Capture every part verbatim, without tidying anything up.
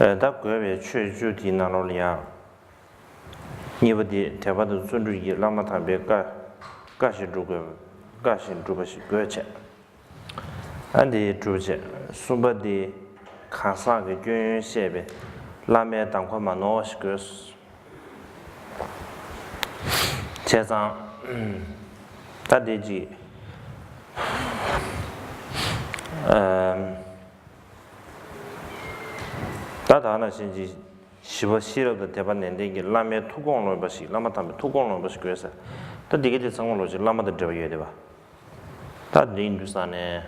ད་དགོས་པའི་ཆོས་བཅུ་དེའི་ནང་ལོགས་ལ་ཡང་། གཉིས་པ་དེ་དད་པ་དང་བརྩོན་འགྲུས་ཀྱིས་བླ་མ་དམ་པའི་བཀའ་བཀའ་བཞིན་སྒྲུབ་དགོས། བཀའ་བཞིན་སྒྲུབ་པ་ཞིག་དགོས་བྱས། ཨ་འདི་སྒྲུབ་བྱས། གསུམ་པ་དེ་གང་ཟག་གི་སྐྱོན་ཡོན་ཤེས་པའི་བླ་མའི་གདམས་ཁ་མ་ནོར་བ་ཞིག་དགོས། བྱས་ཙང་། ད་དེ་གཅིག་ཨམ། ད་ད་ནང་བཞིན་གྱི་ཞི་བ་ཤེས་རབ་དང་དད་པ་ནན་ཏན་གྱི་བླ་མའི་ཐུགས་དགོངས་ལོན་པ་ཞིག་བླ་མ་དམ་པའི་ཐུགས་དགོངས་ལོན་པ་ཞིག་དགོས་ཟེར། ད་འདི་ག་དེ་ཚང་མ་ལོ་ཅིག་བླ་མ་དང་འབྲེལ་བ་ཡོད་དེ་བ། ད་འདི་ཡིན་དུས་ས་ནས།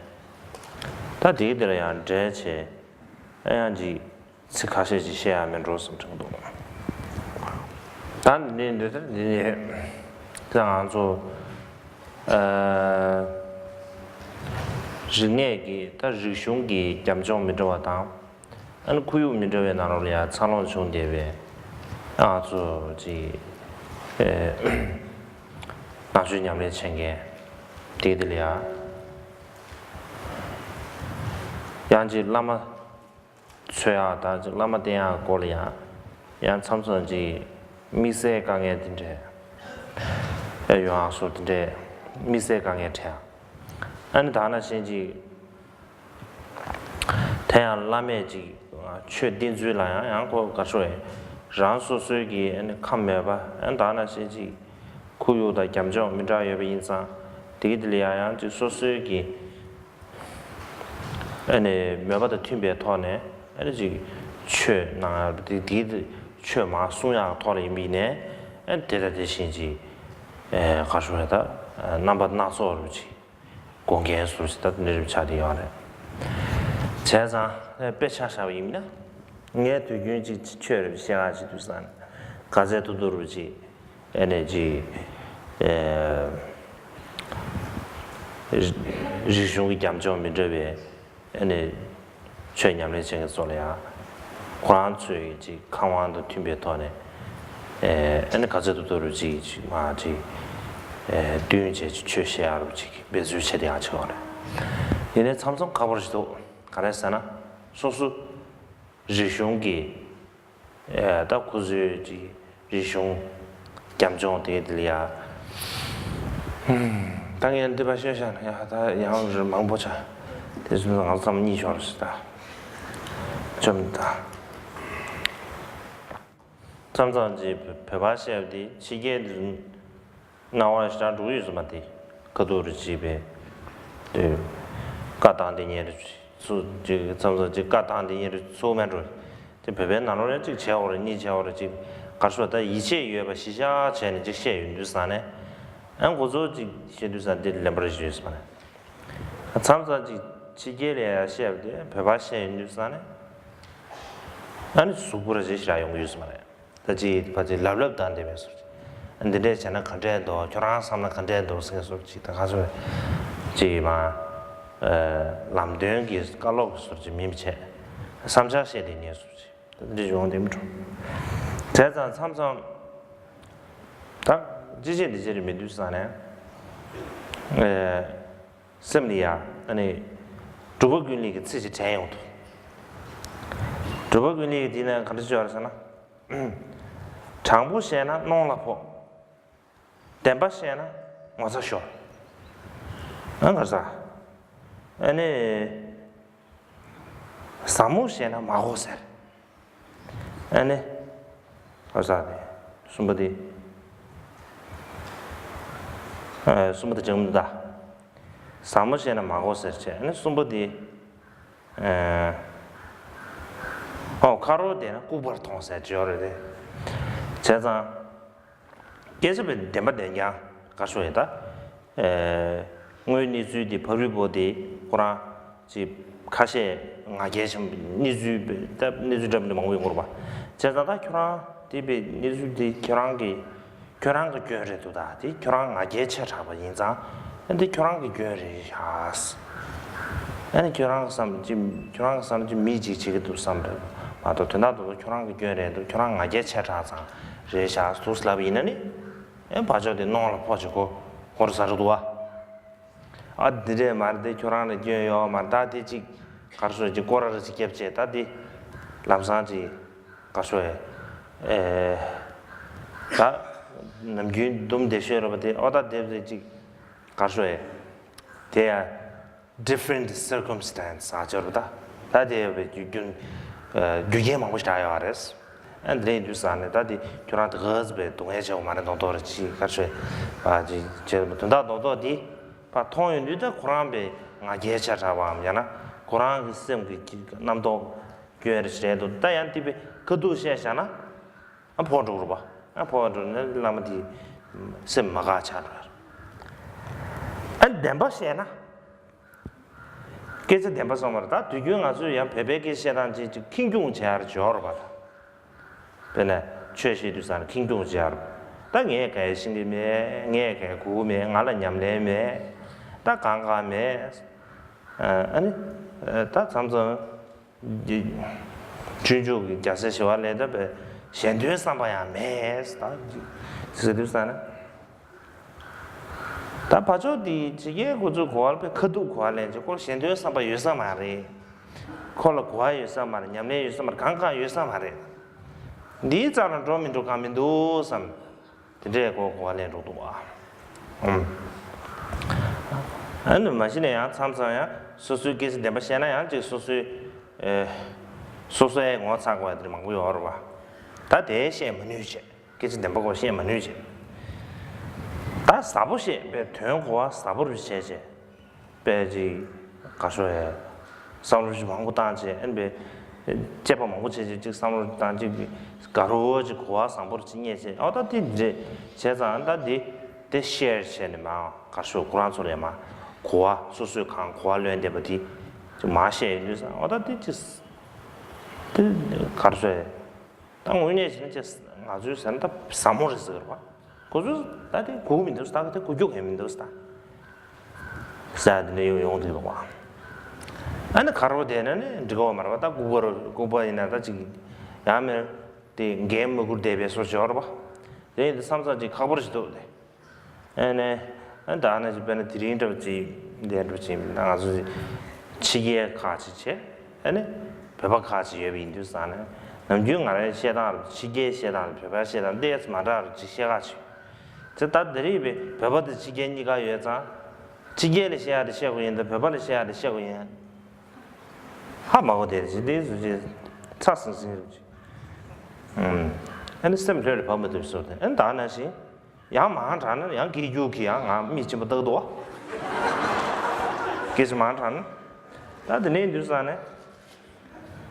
ད་འདི་ག་དེ་ལ་ཡང་འབྲེལ་བྱས། ཨ་ཡང་ཅིག་ཚིག་ཁ་ཤས་ཅིག་བཤད་ཡ་མིན་འགྲོ་བསམ་དྲན་འདུག་ད་འདི་འདི་ལྟར་འདི་ནི། ད་ང་ཚོ་ཨ་རིག་གནས་ཀྱི་ད་རིག་གཞུང་གི་རྒྱབ་ལྗོངས་མི་འདྲ་བ་དང་། ཨ་ནི་ཁོར་ཡུག་མི་འདྲ་བའི་ནང་ལོགས་ལ་ཡང་འཚར་ལོངས་བྱུང་བསྡད་པའི་ང་ཚོ་ཅིག་ཨེ་ནང་ཆོས་ཉམས་ལེན་བྱེད་མཁན་དེ་དེ་ལ་ཡང་ཡང་ཅིག་བླ་མ་འཚོལ་ཡག་དང་ཅིག་བླ་མ་བསྟེན་ཡག་སྐོར་ལ་ཡང་ཡང་མཚམས་མཚམས་ཅིག་དམིགས་བསལ་དཀའ་ངལ་དེ་འདྲ་ཡོང་ཡག་སོགས་དེ་འདྲའི་དམིགས་བསལ་དཀའ་ངལ་འཕྲད་ཡག་ཨ་ནི་ད་ནང་བཞིན་ཅིག་དེ་ཡང་བླ་མས་ཅིག་ཆོས་བསྟན་ཚུལ་ལ་ཡང་ཡང་ཁོ་ག་རེ་ཟེར། རང་སོ་སོའི་གི་ཨ་ནི་ཁམས་མོས་པ་ཨ་ནི་ད་ནང་བཞིན་ཅིག་ཁོར་ཡུག་དང་རྒྱབ་ལྗོངས་མི་འདྲ་ཡོད་པ་ཡིན་ཙང་དེ་གི་དེ་ལ་ཡང་ཡང་ཅིག་སོ་སོའི་གི་ཨ་ནི་མོས་པ་དང་མཐུན་པའི་ཐོག་ནས་ཨ་ནི་ཅིག་ཆོས་གནང་ཡག་དེ་དེ་ཆོས་མར་གསུང་ཡག་ཐོག་ལ་ཡིན་པ་ཡིན་ནའི་ཨ་ནི་དེ་དང་དེ་བཞིན་ཅིག་ཨ་ག་རེ་ཟེར་ད་རྣམ་པ་སྣ་ཚོགས་རུ་ཅིག་དགོངས་འགལ་ཟུར་ཞིག་ད་འདི་རིམ་ཆགས་དེ་ཡོད་རེད། བྱས་ཙང་དཔེ་ཆ་བཞག་པ་ཡིན་ན། ངས་དུས་རྒྱུན་ཅིག་ཆོས་རེ་བཤད་ག་ཅིག་དུས་སང་ག་ཚད་ཐུབ་ཐུབ་རུ་ཅིག་ཨེ་ནས་ཅིག་ཨེ་རིག་གཞུང་གི་རྒྱབ་ལྗོངས་མི་འདྲ་བའི་ཨེ་ནས་ཆོས་ཉམས་ལེན་བྱེད་མཁན་ཚོ་ལ་ཡང་ཁོ་རང་ཚོའི་ཅིག་ཁམས་དབང་དང་མཐུན་པའི་ཐོག་ནས་ཨེ་ནས་ག་ཚད་ཐུབ་ཐུབ་རུ་ཅིག་ཅིག་མ་ཅིག་ཨེ་བསྟུན་བྱས་ཅིག་ཆོས་བཤད་ཡག་རུ་ཅིག་འབད་རྩོལ་བྱས་ཏེ་ཡང་བྱེད་པ་རེད། ཡིན་ནའི་མཚམས་མཚམས་ཁག་པོ་ཞིག་འདུག་ག་རེ་ཟེར་ན་སོ་སོ་རིག་གཞུང་གི་ཨེ་ད་ཁོ་ཚོའི་ཅིག་རིག་གཞུང་རྒྱབ་ལྗོངས་དེ་དེ་ལ་ཡ། ད་ངས་འདི་པ་ཤོད་བཞག་ན་ཡ་ད་ཡང་རི་མང་པོ་ཆགས། དེ་ཚོ་ང་ཚོ་ཚང་མ་གཉིད་ཤོར་ཟེར་ད། བཅོམ་ད། མཚམས་མཚམས་ཅིག་བོད་པ་བཤད་པ་དེ་ཕྱི་རྒྱལ་དེ་ཚོ་སྣང་བ་ཞེ་དྲག་འགྲོ་གི་ཡོད་ས་མ་རེད། ཁ་ཐུག་རུ་བྱས་པའི་དེ་བཀའ་བཏང་དེ་ཉན་རུ་ཚུགས་ཅིག་མཚམས་མཚམས་ཅིག་བཀའ་བཏང་དེ་ཉན་རུ་ཚུགས་མེད་འགྲོ། དེ་བོད་པའི་ནང་ལོགས་ལ་གཅིག་བྱས་འོ་རེད་གཉིས་བྱས་འོ་རེད་གཅིག་ག་རེ་ཟེར་ད་ཡིད་ཆེས་ཡོད་པ་གཞི་བཞག་བྱས་ནས་གཅིག་བཤད་ཡོང་དུས་ཙང་ནས་ཨ་འགོ་ཚུགས་གཅིག་བཤད་དུས་ཙང་དེ་ལན་པ་རེ་ཞིག་ཡོད་ས་མ་རེད། མཚམས་མཚམས་ཅིག་ཕྱི་རྒྱལ་ལ་ཡང་བཤད་པ་དེ་བོད་པ་བཤད་ཡོང་དུས་ཙང་ནས་ཨ་ནི་གཟུགས་པོ་རེ་ཞིག་ཞེ་དྲག་ཡོང་གི་ཡོད་ས་མ་རེད། ད་ཅིག་ཕ་ཅིག་ལབ་ལབ་བཏང་བསྡད་པའི་བཟོ་ཅིག་འདི་འདྲས་བྱས་ན་ག་འདྲས་འདུག་ཁྱོད་རང་བསམ་ན་ག་འདྲས་འདུག་ཟེར་བཟོ་ཅིག་ད་ག་ཚོད་ཅིག་མ་ལམ་སྟོན་གྱི་བཀའ་སློབ་ཀྱི་བཟོ་ཅིག་མིན་པ་བྱས་བསམ་འཆར་བཤད་བསྡད་མཁན་བཟོ་ཅིག་ད་འདི་འདྲས་ཡོང་བསྡད་མི་འགྲོ། བྱས་ཙང་མཚམས་མཚམས་ད་ཅི་བྱེད་འདི་བྱེད་རེད་མི་འདུག་བསམ་ནས་སེམས་ལ་ཡ་ཨ་ནི་སྒྲུབ་པ་ཀུན་ལེགས་ཀྱི་ཚིག་ཅིག་དྲན་ཡོང་འདུག་སྒྲུབ་པ་ཀུན་ལེགས་ཀྱི་དེ་ན་ག་འདྲ་བྱས་པ་རེད་ཟེར་ན། དྲང་པོ་བཤད་ན་གནོང་ལ་ཕོག་བདེན་པ་བཤད་ན་ངོ་ཚ་ཤོར། ཨ་ག་རེ་ཟ། ཨ་ནི། ཟབ་མོ་བཤད་ན་མ་གོ་ཟེར། ཨ་ནི། ག་རེ་ཟ་དེ། གསུམ་པ་དེ། ཨ་གསུམ་པ་དེ་སྦྱང་མི་འདུག་ད། ཟབ་མོ་བཤད་ན་མ་གོ་ཟེར་བྱས་ཨ་ནི་གསུམ་པ་དེ། ཨོ་ཁ་རོག་བསྡད་ན་ལྐུགས་པར་མཐོང་ཟེར་གྱི་ཡོད་རེད་དེ། བྱས་ཙང་། སྐད་ཆ་བས་བདེན་པ་བདེན་རྐྱང་ག་ཤོ་ཡིན་ད། དངོས་གནས་ཚུལ་དེ་ཕ་རུལ་པོ་དེ་ཁོ་རང་ཅིག་ཁ་ཤས་ང་རྒྱལ་ཆེན་པོ་གནས་ཚུལ་ད་གནས་ཚུལ་འདྲ་མི་འདྲ་མང་པོ་ཡོང་གི་རེད་པ། བྱས་ཙང་ད་ཁྱོད་རང་དེ་བས་གནས་ཚུལ་དེ་ཁྱོད་རང་གི་ཁྱོད་རང་གི་སྐྱོན་རེད་འདུག་ད་དེ་ཁྱོད་རང་ང་རྒྱལ་ཆེ་དྲགས་པ་ཡིན་ཙང་ཨ་འདི་ཁྱོད་རང་གི་སྐྱོན་རེད་ཤག་ཨ་ནི་ཁྱོད་རང་གི་བསམ་གྱི་ཁྱོད་རང་གི་བསམ་གྱི་མི་གཅིག་བྱེད་ཀྱི་འདུག་བསམ་རེད་མ་གཏོགས་དོན་དག་ཏུ་ཁྱོད་རང་གི་སྐྱོན་རེད་འདུག་ཁྱོད་རང་ང་རྒྱལ་ཆེ་དྲགས་ཙང་རེད་ཤག་འདུག་ལབ་ཡིན་ན་ནི་ཨེ་བ་ཅོག་དེ་གནོང་ལ་ཕོག་ཅིག་གོ་ཧོར་ཟ་རུ་འདུག་བ། ཨ་འདི་འདྲས་མ་རེད་དེ་ཁྱོད་རང་ལ་སྐྱོན་ཡོད་མ་རེད་ད་དེ་གཅིག་གར་སོ་གཅིག་སྐོར་ར་ར་གཅིག་སྐྱབས་བྱས་ད་དེ་ ལམ་སང་ཅིག་ག་ཤོ་ཡེ། ཨེ། ད་ནམ་རྒྱུན་འདུམ་བསྡད་ཤོད་ར་བ་དེ་ཨོ་ད་དེབ་དེ་ཅིག་ག་ཤོ་ཡེ། དེ་ཡ། different circumstance ཨ་ཅོར་བ་ད། ད་དེ་ཡ་བའི་རྒྱུ་རྒྱུ་རྒྱུ་རྐྱེན་མང་པོ་ཞིག་བྲག་ཡོད་རེད། ཨ་འདི་འདུག་ས་ནས་ད་དེ་ཁྱོད་རང་དེ་ག་ཚོད་པའི་སྡུག་བསྔལ་ཆེ་བ་མ་རེད་མདོག་མདོག་རེད་ཅིག་ག་ཤོ་ཡེ། ཨ་ཅིག་ཅེ་དོན་དག་མདོག་མདོག་དེ། ཕར་མཐོང་ཡོང་དུས་ད་ཁོ་རང་པའི་ང་རྒྱལ་ཆ་དྲགས་པའམ་ཡང་ན་ཁོ་རང་གི་སེམས་ཀྱི་རྣམ་རྟོག་སྐྱོན་རེ་བྱས་འདུག་ད་ཡང་དེ་པའི་ཁ་ཐུག་བཤད་བཞག་ན་ཨ་ཕོག་འགྲོ་རུ་བ། ཨ་ཕོག་འགྲོ་ན་བླ་མ་དེ་སེམས་མ་དགའ་ཆགས་འགྲོ། ཨ་བདེན་པ་བཤད་ན། སྐད་ཆ་བདེན་པ་གསུངས་པ་རེད། ད་དུས་རྒྱུན་ང་ཚོས་ཡང་བོད་པའི་སྐད་ཆ་བཤད་སྟངས་ཅིག་ཅིག་ཁེངས་སྐྱུང་བྱེད་ཡར་འབྱོར་བ་དང་། དཔེར་ན་ཆོས་བཤད་དུས་ཙང་ཁེངས་སྐྱུང་བྱེད་ཡར། ད་ངས་ག་ཡེ་ཤེས་ཀྱི་མེད། ངས་ག་ཡེ་གོ་གི་མེད། ང་ལ་ཉམས་ལེན་མེད། ད་གང་གང་མེད། ཨ་ནི་ད་མཚམས་མཚམས་འདི་ཆུང་ཆུང་གི་རྒྱལ་སྲས་ཞི་བ་ལྷས་ད་པའི་གཞན་དོན་བསམ་པ་ཡང་མེད་ད་ཟེར་དུས་ཙང་ན། ད་ཕ་ཕྱོགས་འདི་ཕྱི་རྒྱལ་ཁོ་ཚོའི་གོ་བ་ལ་ཁ་ཐུག་གོ་བ་ལེན་ཅིག་ཁོ་གཞན་དོན་བསམ་པ་ཡོད་ས་མ་རེད། ཁོ་ལ་གོ་བ་ཡོད་ས་མ་རེད། ཉམས་ལེན་ཡོད་ས་མ་རེད། གང་གང་ཡོད་ས་མ་རེད། འདིའི་རྩ་ལ་འགྲོ་མི་འགྲོ་གང་མི་འདུག་བསམ། དེ་འདྲའི་གོ་གོ་བ་ལེན་འགྲོ་འདུག་བ། ཨ་ནི་མ་གཞི་ནས་ཡང་མཚམས་མཚམས་ཡང་སོ་སོའི་སྐད་ཆ་བདེན་པ་བཤད་ན་ཡང་ཅིག་སོ་སོའི་སོ་སོའི་ངོ་ཚ་དགོས་པ་དེ་མང་པོ་ཡོད་རེད་བ། ད་དེ་བཤད་མ་ནུས་བྱས། སྐད་ཆ་བདེན་པ་གོ་བཤད་མ་ནུས་བྱས། ད་ཟབ་པོ་བཤད་པའི་དོན་གོ་བ་ཟབ་པོ་རུ་བྱས་བྱས། པས་ཅིག་ག་ཤོ་ཡ། བསམ་བློ་ཅིག་མང་པོ་བཏང་བྱས་ཨན་པས། དཔྱད་པ་མང་པོ་བྱས་བྱས་ཅིག་བསམ་བློ་བཏང་ཅིག་དགའ་རོགས་ཅིག་གོ་བ་བཟང་པོར་ཅིག་རྙེད་བྱས་ཨོ་ད་དེ་འདྲས་བྱས་ཙང་ད་དེ་དེ་ཤེར་བྱས་ནས་མ་ག་ཤོ་ཁོ་རང་ཚོ་ལས་མ་གོ་བ་སོ་སོས་གང་གོ་བ་ལོན་བསྡད་པ་དེ་ཅིག་མ་བཤད་ཡོང་དུས་ཙང་ཨོ་ད་དེ་ཅིག་དེ་ག་རེ་ཟེར། ད་དངོས་གནས་བྱས་ན་ཅིག་ང་ཚོའི་ཟེར་ན་ད་ཟབ་མོ་རེད་ཟེར་བ། ཁོ་ཚོས་ད་དེ་གོ་གི་མི་འདུག་ད་ག་དེ་གོ་རྒྱུ་གང་མི་འདུག་ད། ཟེར་དེ་འདྲ་ཡོང་ཡོང་དུས་ལོག་པ། ཨ་ནི་ཁ་རོག་བསྡད་ན་ནི་འགྲིག་གི་མ་རེད་པ། ད་ལྐུགས་པ་རུ་ལྐུགས་པ་ཡིན་ན་ད་ཅིག་ཡང་མེད་དེ་འགན་མ་ཁུར་བསྡད་པའི་བཟོ་ཅིག་ཡོད་རེད་པ། དེ་ཡིན་དུས་མཚམས་མཚམས་ཅིག་ཁག་པོ་ཞིག་འདུག་སྟེ། ཨ་ནི་ཨ་ད་ཨ་ནི་ཅིག་དཔེར་ན་དེ་རིང་འདྲ་བ་ཅིག་འདི་འདྲ་བ་ཅིག་ང་ཚོ་ཕྱི་རྒྱལ་ཁག་ཅིག་བྱས་ཨ་ནི་བོད་པ་ཁག་ཅིག་ཡོད་པ་ཡིན་དུས་ཙང་ནས་ནམ་རྒྱུན་ང་རའི་བཤད་སྟངས་རུ་ཕྱི་རྒྱལ་བཤད་སྟངས་རུ་བོད་པའི་བཤད་སྟངས་ཏོག་ཙམ་མ་འདྲ་རུ་ཅིག་བཤད་ཁག་ཅིག་ཡོད། དེ་ལྟར་འདི་རིགས་པའི་བོད་པ་དང་ཕྱི་རྒྱལ་གཉིས་ཀ་ཡོད་ཙང་། ཕྱི་རྒྱལ་ལ་བཤད་ཡག་དེ་བཤད་དགོས་ཡིན་ད་བོད་པ་ལ་བཤད་ཡག་དེ་བཤད་དགོས་ཡིན། ཧ་མ་གོ་དེ་རེད་ཅེས་དེའི་བཟོ་ཅིག་ཚ་ཟིང་ཟིང་རུ་ཅིག་ཨ་ནི་སེམས་ལྷོད་ལ་བབས་མ་ཐུབ་བཟོ་དེ་ཨ་ནི་ད་ནང་བཞིན་ཡང་མང་དྲགས་ན་ཡང་སྐད་སྒྱུར་གྱིས་ཡང་ང་མིག་ཆེན་པོ་ལྟ་གི་འདུག་བ། སྐད་ཆ་མང་དྲགས་ན་ད་དེ་ནས་འདུག་ས་ནས།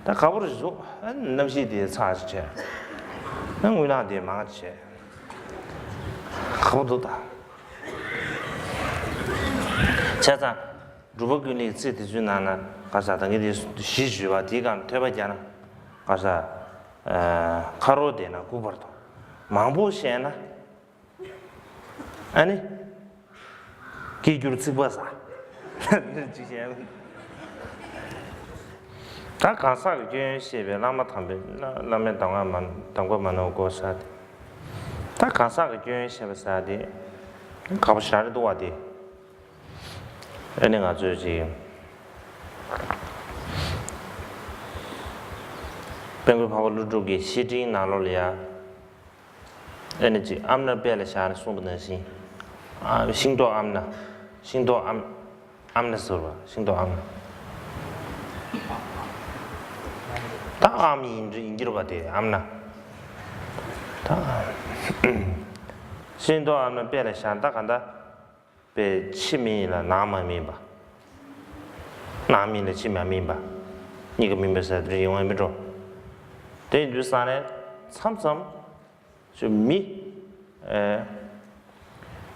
ད་ཁ་པོ་རེ་བཟོ། ཨ་གནམ་གཤིས་དེ་ཚ་ཞིག་བྱས། ཨ་རྔུལ་ནག་དེ་མང་ཞིག་བྱས། ཁ་པོ་འདུག་ད། བྱས་ཙང་། འབྲུག་པ་ཀུན་ལེགས་ཚིག་དེ་ཚོའི་ནང་ན་ག་ས་ད་གིན་དེ་གཞི་བྱས་པ་དེའི་སྒང་ཐོས་པ་རྒྱག་ན། ག་ས། ཁ་རོག་བསྡད་ན་ལྐུགས་པར་མཐོང་། མང་པོ་བཤད་ན། ཨ་ནི། སྐད་སྒྱུར་ཚིག་པ་ཟ། ཅི་བཤད། ད་གང་ཟག་གི་སྐྱོན་ཡོན་ཤེས་པའི་བླ་མ་དམ་པའི་བླ་བླ་མའི་གདམས་ངག་མ་གདམས་ངག་མ་ནོར་དགོས་ས་དེ། ད་གང་ཟག་གི་སྐྱོན་ཡོན་ཤེས་པ་ཟ་དེ། ཁག་པོ་ཞེ་དྲག་རེད་འདུག་བ་དེ། ཨ་ནི་ང་ཚོས་ཅིག་དཔལ་མགོན་འཕགས་པ་ཀླུ་སྒྲུབ་ཀྱི་བཤེས་སྤྲིང་ནང་ལོགས་ལ་ཡ། ཨེ་ནི་ཅིག་ཨམ་ན་དཔེ་ལ་བཞག་ནས་གསུངས་པ་ནང་བཞིན། ཨ་ཤིང་ཏོག་ཨམ་ན། ཤིང་ཏོག་ཨམ། ཨམ་ན་ཟེར་བ་ཤིང་ཏོག་ཨམ་ན། ད་ཨམ་ཡིན་འདྲ་ཡིན་གྱི་རེད་པ་དེ་ཨམ་ན། ད་ཤིང་ཏོག་ཨམ་ན་དཔེ་ལ་བཞག་ད་ག་འདྲ། པའི་ཕྱི་མིན་ལ་ནང་མ་མིན་པ། ནང་མིན་ལ་ཕྱི་མ་མིན་པ། གཉིས་ཀ་མིན་པ་ཟེར་དེ་ཡོང་བ་མི་འགྲོ། དེ་ཡིན་དུས་ཙང་ནས་མཚམས་མཚམས་ཅིག་མི། ཨེ།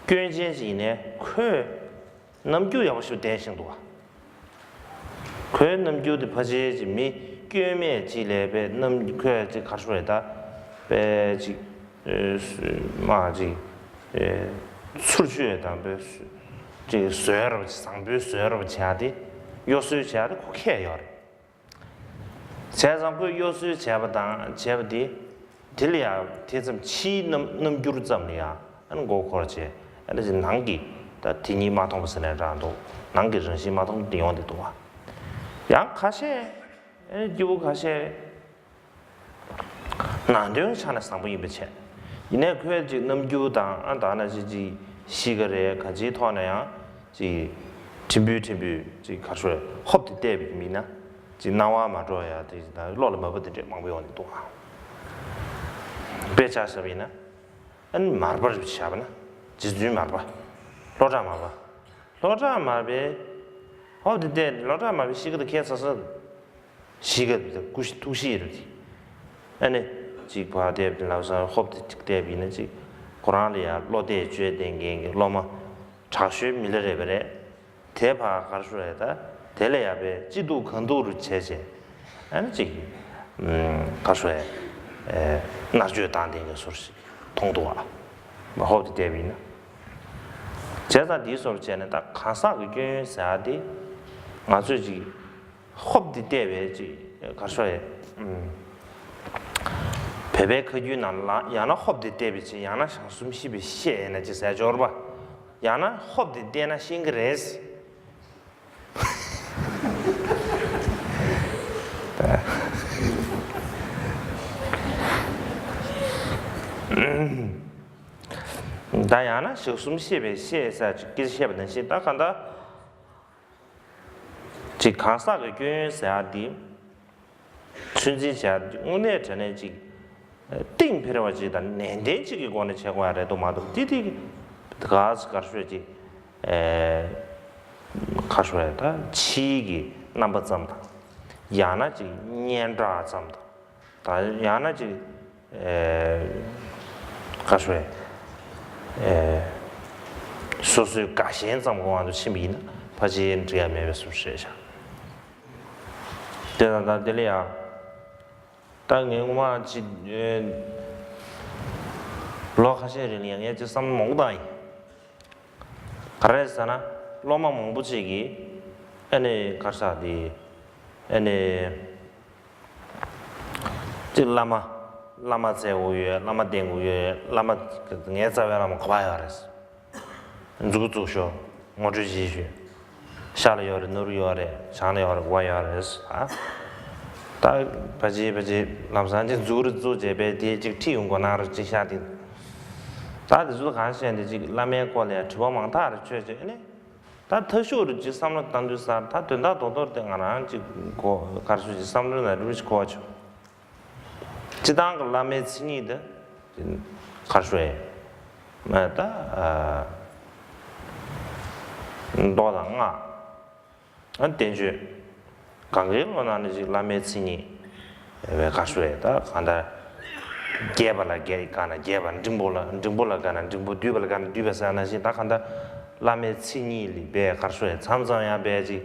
སྐྱོན་ཅན་ཅིག་ཡིན་ནའི་ཁོས་རྣམ་འགྱུར་ཡག་པོ་ཞིག་བསྟན་བཞིན་འདུག་བ། ཁོའི་རྣམ་འགྱུར་དེ་ཕལ་ཆེར་ཅིག་མི་སྐྱོན་མེད་ཅིག་ལས་པའི་རྣམ་ཁོས་ཅིག་ག་རེ་ཞུ་དགོས་རེད་ད། པའི་ཅིག་ཨེ། མ་ཅིག་ཨེ། ཚུར་ཤོད་དང་པའི་ཅིག་བཟོས་རབ་ཅིག་བཟང་པོའི་བཟོས་རབ་བྱས་ཏེ་གཡོ་ཟོལ་བྱས་ཏེ་ཁོ་ཁྱད་ཡོད་རེད། བྱས་ཙང་ཁོས་གཡོ་ཟོལ་བྱས་པ་དང་བྱས་པ་དེ། དེ་ལ་ཡང་དེ་ཙམ་ཕྱིའི་རྣམ་རྣམ་འགྱུར་ཙམ་ལ་ཡང་ཨ་ནི་མགོ་འཁོར་བྱས་ཨ་ནི་ཅིག་ནང་གི་ད་དེ་ཉིད་མ་མཐོང་པ་ཟེར་ནའི་འདྲ་འདུག་ནང་གི་རང་བཞིན་མ་མཐོང་དེ་ཡོང་བསྡད་འདུག་བ། ཡང་ཁ་ཤས་ཨ་ནི་སྐྱེ་བོ་ཁ་ཤས་ ནང་དོན་ཆ་ནས་བཟང་པོ་ཡིན་པ་བྱས། ཡིན་ནའི་ཁོས་ཅིག་རྣམ་འགྱུར་དང་ཨ་ད་ན་ཅིག་ཅིག་གཤིས་ཀ་རེད། གང་ཅིའི་ཐོག་ནས་ཡང་ཅིག་ཕྲན་བུ་ཕྲན་བུ་ཅིག་ག་རེ་ཟེར། ཧོབ་སྟེ་བལྟས་པའི་མི་ན་ཅིག་སྣང་བ་མ་འགྲོ་ཡ་དེ་དང་བློ་ལ་མ་བབ་དེ་འདྲས་མང་པོ་ཡོང་ནས་འདུག་ཨ། དཔེ་ཆ་བཞག་པ་ཡིན་ན། ཨ་ནི་མར་པ་རུ་བཞག་པ་ན། རྗེ་བཙུན་མར་པ། ལྷོ་བྲག་མར་པ། ལྷོ་བྲག་མར་པས། ཧོབ་སྟེ་བལྟས། ལྷོ་བྲག་མར་པའི་གཤིས་ཀ་དེ་ཁྱད་མཚར་ས། གཤིས་ཀ་དེ་སྐུ་ཐུགས་གཤིས་རུ་དེ། ཨ་ནི་ཅིག་ཕར་བལྟས་པ་ལབ་ས་ཧོབ་སྟེ་ཅིག་བལྟས་པ་ཡིན་ན་ཅིག་ཁོ་རང་ལ་ཡང་བློ་གཏད་བཅོལ་ལྡན་མཁན་གྱི་སློབ་མ་དྲག་ཤོས་མི་ལ་རས་པ་རེད། དེ་ཕར་ག་རེ་ཟེར་རེད། ད་དེ་ལ་ཡང་པས་ཅི་འདུག་གང་འདུག་རུ་བྱས་བྱས། ཨ་ནི་ཅིག་ཨམ། ག་རེ་ཟེར་རེད། ཨེ། མནར་གཅོད་བཏང་བསྡད་མཁན་བཟོ་འདྲ་ཞིག་མཐོང་འདུག་ཨ། མ་ཧོབ་སྟེ་བལྟས་པ་ཡིན་ན། བྱས་ཙང་འདིའི་བཟོ་འདྲ་བྱས་ནས་ད་གང་ཟག་གི་སྐྱོན་ཡོན་ཟེར་ཡ་དེ་ང་ཚོས་ཅིག་ཧོབ་སྟེ་བལྟས་པའི་ཅིག་ག་རེ་ཟེར་རེད། ཨམ། བོད་པའི་ཁ་རྒྱུན་ནང་ལ་ཡང་ན་ཧོབ་སྟེ་བལྟས་པའི་ཕྱིར། ཡང་ན་ཞག་གསུམ་ཤེས་པའི་ཤེས་ཡིན་ན་ཅིག་ཟེར་འབྱོར་པ། ཡང་ན་ཧོབ་སྟེ་བལྟས་ན་ཤེས་ཀྱི་རེད། ད་ཡང་ན་ཞག་གསུམ་ཤེས་པའི་ཤེས་ཟེར་ཅིག་སྐད་ཆ་བཤད་པ་ནང་བཞིན། ད་གང་ལྟར་ཅིག་གང་ཟག་གི་སྐྱོན་ཡོན་ཟེར་ཡ་འདི། ཚོད་འཛིན་བྱས་དངོས་གནས་དྲང་གནས་ཅིག་གཏིང་འཕེར་བ་ཅིག་དང་ནན་ཏན་ཅིག་གི་སྒོ་ནས་བྱེད་དགོས་ཡ་རེད་འདུག་མ་གཏོགས་འདི་དེ་ག་ཟེ་ག་རེ་ཟེར་ཅིག་ཨེ། ག་རེ་ཟེར་ད་ཕྱིའི་གི་རྣམ་པ་ཙམ་དང་། ཡང་ན་ཅིག་སྙན་གྲགས་ཙམ་དང་། ད་ཡང་ན་ཅིག་ཨེ། ག་རེ་ཟེར་ཨེ། སོ་སོའི་དགའ་ཞེན་ཙམ་གྱི་དབང་དུ་ཕྱིན་པ་ཡིན་ན་ཕལ་ཆེར་འགྲིག་ཡ་མེད་པའི་བཟོ་འདྲ་རེད་ཤག་དེ་དང་ད་དེ་ལ་ཡང་། ད་ངས་ངོ་མ་ཅིག་ཨེ། ལོ་ཁ་ཤས་རིང་ལ་ཡང་ངས་ཅིག་བསམ་བློ་མང་པོ་བཏང་ཡིན། ག་རེ་ཟེར་ན་སློབ་མ་མང་པོ་ཅིག་གིས་ཨ་ནི་ག་རེ་ཟེར་དེ་ཨ་ནི་ཅིག་བླ་མ་བླ་མ་བཙལ་དགོས་ཡོད། བླ་མ་བསྟེན་དགོས་ཡོད། བླ་མ་ངའི་རྩ་བའི་བླ་མ་ག་པར་ཡོད་རེད། མཛུབ་གུ་བཙུགས་ཤོག་ངོ་སྤྲོད་བྱེད་ཤོག་ཤར་ལ་ཡོད་རེད། ནུབ་ལ་ཡོད་རེད། བྱང་ལ་ཡོད་རེད། ག་པར་ཡོད་རེད། ཨ། ད་ཕལ་ཆེར་ཕལ་ཆེར་ལམ་སང་ཅིག་མཛུབ་གུ་རེ་བཙུགས་བྱས་པས་དེ་ཅིག་ཁྲིད་ཡོང་དགོས་ན་རེ་ཅིག་ཤར་དེ། ད་དེ་ཚོ་གང་བཤད་འདི་ཅིག་བླ་མའི་སྐོར་ལ་ཡང་དྲི་བ་མང་ཐག་རེ་ཆོད་བྱས་ནས། ད་ཐབས་ཤུགས་རེ་ཅིག་བསམ་བློ་བཏང་དུས་ས་ད་དོན་དག་རྡོག་རྡོག་དེ་ང་རང་ཅིག་གོ་ག་རེ་ཟེར་ཅིག་བསམ་བློའི་ནང་རེ་ཅིག་གོ་བ་བྱུང་། སྤྱིར་བཏང་གི་བླ་མའི་མཚན་ཉིད་དེ་ག་རེ་ཟེར་མ་ད་ཨ་མདོ་དང་སྔགས་ཨ་བསྟན་བཅོས་གང་གའི་ནང་ནས་ཅིག་བླ་མའི་མཚན་ཉིད་བས་ག་རེ་ཟེར་ད་གང་ལྟར་རྒྱས་པ་ལ་རྒྱས་དགའ་ན་རྒྱས་པ། འབྲིང་པོ་ལ་འབྲིང་པོ་ལ་དགའ་ན་འབྲིང་པོ། བསྡུས་པ་ལ་དགའ་ན་བསྡུས་པ་ཟེར་ནང་བཞིན། ད་གང་ལྟར་བླ་མའི་མཚན་ཉིད་ལ་བས་ག་རེ་ཟེར་མཚམས་མཚམས་ཡང་བས་ཅིག་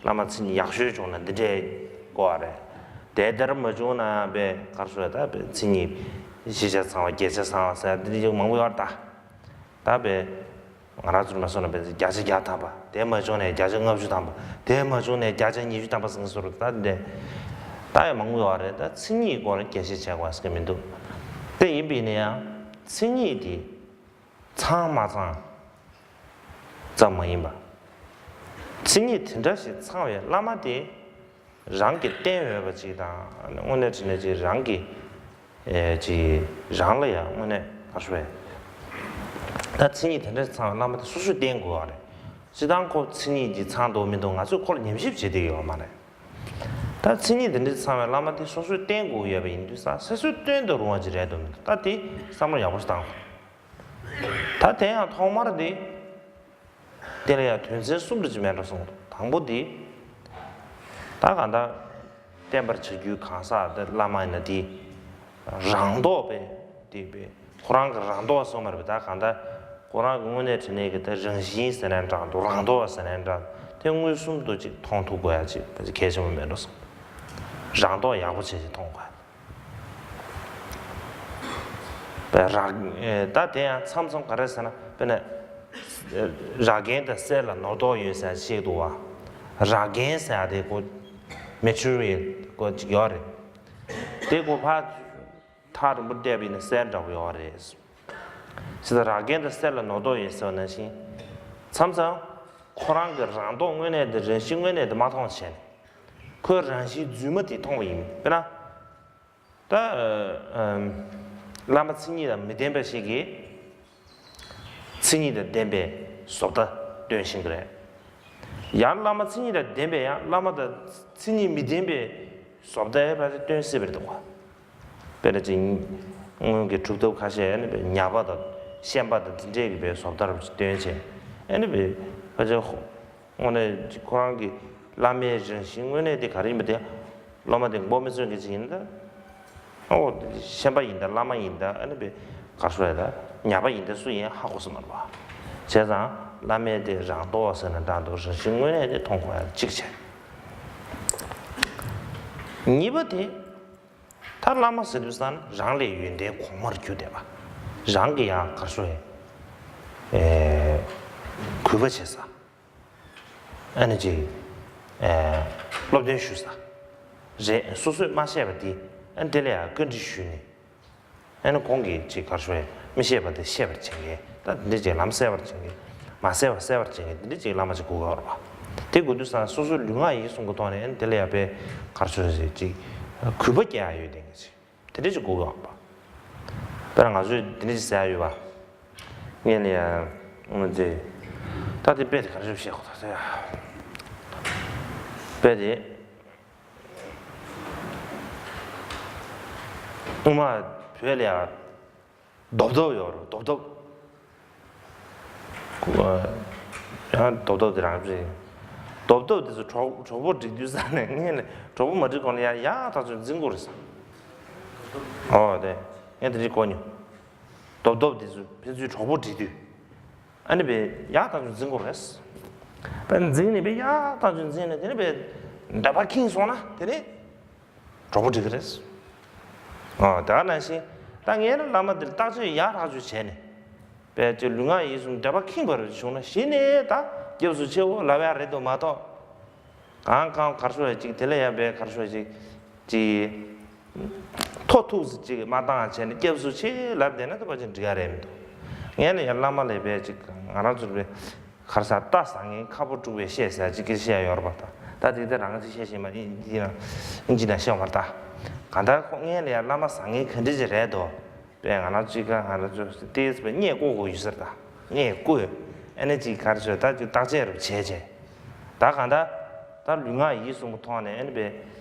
བླ་མ་མཚན་ཉིད་ཡག་ཤོས་བྱུང་ན་འདི་འདྲས་གོ་བ་རེད། དེ་ལྟར་མ་བྱུང་ན་ཡང་པས་ག་རེ་ཟེར་ད་པས་མཚན་ཉིད་བཞི་ཆ་ཚང་བ་བརྒྱད་ཆ་ཚང་བ་ཟེར་འདི་འདྲས་མང་པོ་ཡོད་རེད་ད། ད་པས་ང་རང་ཚོར་མ་སོང་ན་པས་བརྒྱ་ཆ་བརྒྱ་ཐམ་པ། དེ་མ་བྱུང་ན་བརྒྱ་ཆ་ལྔ་བཅུ་ཐམ་པ། དེ་མ་བྱུང་ན་བརྒྱ་ཆ་ཉི་ཤུ་ཐམ་པ་ཟེར་མཁན་བཟོ་འདྲ་ད་འདི་འདྲས་ད་ཡང་མང་པོ་ཡོད་རེད། ད་མཚན་ཉིད་སྐོར་ལ་རྒྱས་བཤད་བྱེད་དགོས་ཟེར་གི་མི་འདུག་དེ་ཡིན་པ་ཡིན་ན་ཡང་མཚན་ཉིད་དེ་ཚང་མ་ཚང་ཙམ་མ་ཡིན་པ། མཚན་ཉིད་དེ་འདྲ་ཞིག་ཚང་བའི་བླ་མ་དེ་རང་གིས་བསྟེན་འོས་པ་ཅིག་དང་། དངོས་གནས་དྲང་གནས་ཅིག་རང་གིས་ཨེ་ཅིག་རང་ལ་ཡང་དངོས་གནས་ག་རེ་ཟེར་བས། ད་མཚན་ཉིད་དེ་འདྲ་ཞིག་ཚང་བའི་བླ་མ་དེ་སོ་སོས་བསྟེན་དགོས་པ་རེད། སྤྱིར་བཏང་ཁོ་མཚན་ཉིད་ཀྱིས་ཚང་འདུག་མི་འདུག་ང་ཚོས་ཁོ་ལ་ཉམས་ཞིབ་བྱེད་བསྡད་ཡོད་མ་རེད། ད་མཚན་ཉིད་དེ་འདྲ་ཞིག་ཚང་བའི་བླ་མ་དེ་སོ་སོས་བསྟེན་དགོས་ཡོད་པ་ཡིན་དུས་ཙང་སོ་སོས་བསྟེན་དུ་རུང་བ་ཅིག་རེད་འདུག་མི་འདུག་ད་དེ་བསམ་བློ་ཡག་པོ་ཞིག་བཏང་དགོས། ད་དེ་ཡང་ཐོག་མར་དེ། དེ་ལ་ཡང་དོན་ཚན་གསུམ་རེ་ཅིག་མེད་འགྲོ་གསུངས་འདུག་དང་པོ་དེ། ད་གང་ལྟར་བསྟེན་པར་བྱ་རྒྱུའི་གང་ཟག་དེ་བླ་མ་ཡིན་ན་དེ། རང་ལྡོག་པས་དེ་པས་ཁོ་རང་གི་རང་ལྡོག་གསུངས་པ་རེད་པས། ད་གང་ལྟར་ཁོ་རང་གི་དངོས་གནས་དྲང་གནས་ཀྱི་དེ་རང་བཞིན་ཟེར་ནའི་འདྲ་འདུག་རང་ལྡོག་ཟེར་ནའི་འདྲ། དེ་མངོན་སུམ་དུ་ཅིག་མཐོང་ཐུབ་དགོས་ཡ་ཅིག་གལ་ཆེན་པོ་མེད་འགྲོ་གསུངས། རང་ལྡོག་ཡག་པོ་བྱས་ཅིག་མཐོང་དགོས། རག་ད་དེ་ཡང་མཚམས་མཚམས་ག་རེ་ཟེར་ན། དཔེར་ན། རག་རྒན་དང་གསེར་ལ་ནོར་དོགས་ཡོད་ཟེར་བཤད་འདུག་བ། རག་རྒན་ཟེར་ཡ་དེ་ཁོ་མེ་ཊི་རི་ཡལ་ཁོ་ཅིག་ཡོད་རེད། དེ་ཁོ་ཕར་ཐག་རིང་པོ་བལྟས་པ་ཡིན་ན་གསེར་འདྲ་པོ་ཡོད་རེད། ཟེར་ད་རག་རྒན་དང་གསེར་ལ་ནོར་དོགས་ཡོད་ཟེར་བ་ནང་བཞིན། མཚམས་མཚམས་ཁོ་རང་གི་རང་ལྡོག་དངོས་གནས་དེ་རང་བཞིན་དངོས་གནས་དེ་མ་མཐོང་བ་བྱས་ནས། ཁོའི་རང་བཞིན་རྫུན་མ་དེ་མཐོང་བ་ཡིན། དཔེར་ན། ད་ ད་ཨ་བླ་མ་མཚན་ཉིད་དང་མི་ལྡན་པ་ཞིག་གིས་མཚན་ཉིད་དང་ལྡན་པའི་བཟོ་ལྟ་སྟོན་བཞིན་གྱི་རེད། ཡང་བླ་མ་མཚན་ཉིད་དང་ལྡན་པའི་ཡང་བླ་མ་དང་མཚན་ཉིད་མི་ལྡན་པའི་བཟོ་ལྟ་ཕལ་ཆེར་སྟོན་སྲིད་པ་རེད་འདུག་ག་དཔེར་ན་ཅིག་སྔོན་གྱི་གྲུབ་ཐོབ་ཁ་ཤས་ནི་ཉ་པ་དང་ཤན་པ་དང་འདི་འདྲས་ཀྱི་བའི་བཟོ་ལྟ་རུ་སྟོན་བྱས། ཨ་ནི་བའི་ཕལ་ཆེར་དངོས་གནས་ཁོ་རང་གི་བླ་མའི་རང་བཞིན་དངོས་གནས་དེ་ག་རེ་ཡིན་པ་དེ། སློབ་མ་དེ་མགོ་མི་ཚོས་མཁན་ཅིག་ཡིན་ད། ཨོ། ཤན་པ་ཡིན་ད་བླ་མ་ཡིན་ད་ཨ་ནི་བའི་གར་སོ་ཡ་ད་ཉ་པ་ཡིན་ད་སུ་ཡིན་ཧ་གོ་ས་མ་རེད་པ། བྱས་ཙང་བླ་མའི་དེ་རང་མདོག་ཟེར་ན་འདྲ་འདུག་རང་བཞིན་དངོས་གནས་དེ་མཐོང་དགོས་ཡ་གཅིག་བྱས། གཉིས་པ་དེ། ད་བླ་མ་ཟེར་དུས་ཙང་རང་ལས་ཡོན་ཏན་གོང་མར་གྱུར་བསྡད་པ། རང་གི་ཡང་གར་སོ་ཡ། ཨེ། གུས་པ་བྱེད་ས། ཨ་ནི་ཅིག་ཨེ། སློབ་སྟོན་ཞུ་ས། རེད། སོ་སོས་མ་བཤད་པ་དེ་ཨ་ནི་དེ་ལ་ཡང་བཀའ་འདྲི་ཞུས་ནས། ཨ་ནི་ཁོང་གིས་ཅིག་གར་ཞུ་བས་མི་ཤེས་པ་དེ་ཤེས་པར་བྱེད་མཁན། ད་འདི་ཅིག་ལམ་གསལ་བར་བྱེད་མཁན། མ་གསལ་བ་གསལ་བར་བྱེད་མཁན་འདི་འདྲ་ཅིག་བླ་མ་ཅིག་དགོས་ཀྱི་ཡོད་རེད་པ། དེ་དགོས་དུས་ཙང་སོ་སོའི་ལུས་ངག་ཡིད་གསུམ་གྱི་ཐོག་ནས་ཨ་ནི་དེ་ལ་ཡང་དཔེ་གར་ཞུ་བས་ཅིག་གུས་པ་སྐྱེ་ཡ་ཡོད་དེ་འདྲ་ཅིག་དེ་འདྲ་ཅིག་དགོས་ཀྱི་ཡོད་རེད་པ། དཔེར་ན་ང་ཚོས་འདི་འདྲ་ཅིག་ཟེར་ཡ་ཡོད་པ། ངས་ལ་ཡ་ངོ་ཚེ། ད་དེ་དཔེ་དེ་ག་རེ་བཤད་དགོས་ད་ཟེར་ཡ། དཔེ་དེ། སྔོན་མ་བོད་ལ་ཡ་རྡོབ་རྡོབ་ཡོད་རེད། རྡོབ་རྡོབ། ཡང་རྡོབ་རྡོབ་དེ་རང་རེད། རྡོབ་རྡོབ་དེ་ཚོ་གྲོགས་གྲོགས་པོ་སྒྲིག་དུས་ཙང་ནས་ངས་ནས་གྲོགས་པོ་མ་སྒྲིག་གོང་ལ་ཡ་ཡག་ཐག་ཆོད་འཛིང་དགོས་རེད་ཟེར། ཨོ་དེ་ངས་དེ་འདྲ་གོ་མྱོང་། རྡོབ་རྡོབ་དེ་ཚོ་ཕན་ཚུན་གྲོགས་པོ་སྒྲིག་དུས། ཨ་ནི་བས་ཡག་ཐག་ཆོད་འཛིང་དགོས་རེད། བས་འཛིང་ནས་བས་ཡག་ཐག་ཆོད་འཛིང་ནས་དེ་ནི་བས་འདྲ་པར་ཁེངས་སོང་ན་དེ་ནི་གྲོགས་པོ་འགྲིག་གི་རེད། ཨོ་དེ་ག་ནང་བཞིན་ད་ངས་ནི་བླ་མ་འདིར་བརྟག་དཔྱད་ཡག་ཐག་ཆོད་བྱས་ནས་བས་ཀྱི་ལུས་ངག་ཡིད་གསུམ་འདྲ་པར་ཁེངས་པ་རེ་བྱུང་ན་གཞི་ནས་ད་སྐྱབས་སུ་མཆིའོ་ལབ་ཡག་རེད་འདུག་མ་གཏོགས། གང་གང་གར་ཤོར་ཡ་ཅིག་དེ་ལ་ཡ་བས་གར་ཤོར་ཅིག་ཅིག་ཐོ་ཐུག་ཅིག་མ་བཏང་བྱས་ནས་སྐྱབས་སུ་མཆི་ལབ་བསྡད་ན་ད་ཕལ་ཆེར་འགྲིག་ཡ་རེད་མི་འདུག་ངས་ནི་ཡ་བླ་མ་ལས་བས་ཅིག་ང་རང་ཚོར་བས་གར་ས་རྟ་ཟ་མཁན་ཁ་ཕོ་དཀྲུག་པའི་བཤད་ཟེར་ཅིག་གིར་བཤད་ཡོད་རེད་པ། ད་ད་དེ་ད་རང་ཅིག་བཤད་ཤེས་མ་ཡིན་ཡིན་ན་ཡིན་ཅི་ན་བཤད་མ་རེད་ད། གང་ལྟར་ཁོ་ངས་ལ་ཡ་བླ་མ་ཟ་མཁན་ག་འདྲ་ཅིག་རེད་དོ། པས་ང་རང་གཅིག་ཁ་ང་རང་ཚོ་ཏེས་པས་བརྙས་བཀོད་དགོས་ཡོད་ཟེར་ད། བརྙས་བཀོད། ཨ་ནི་གཅིག་གར་ཚོད་ད་གཅིག་བརྟག་དཔྱད་རུ་བྱས་བྱས། ད་གང་ལྟར་ད་ལུས་ངག་ཡིད་གསུམ་གྱི་ཐོག་ནས་ཨ་ནི་པས་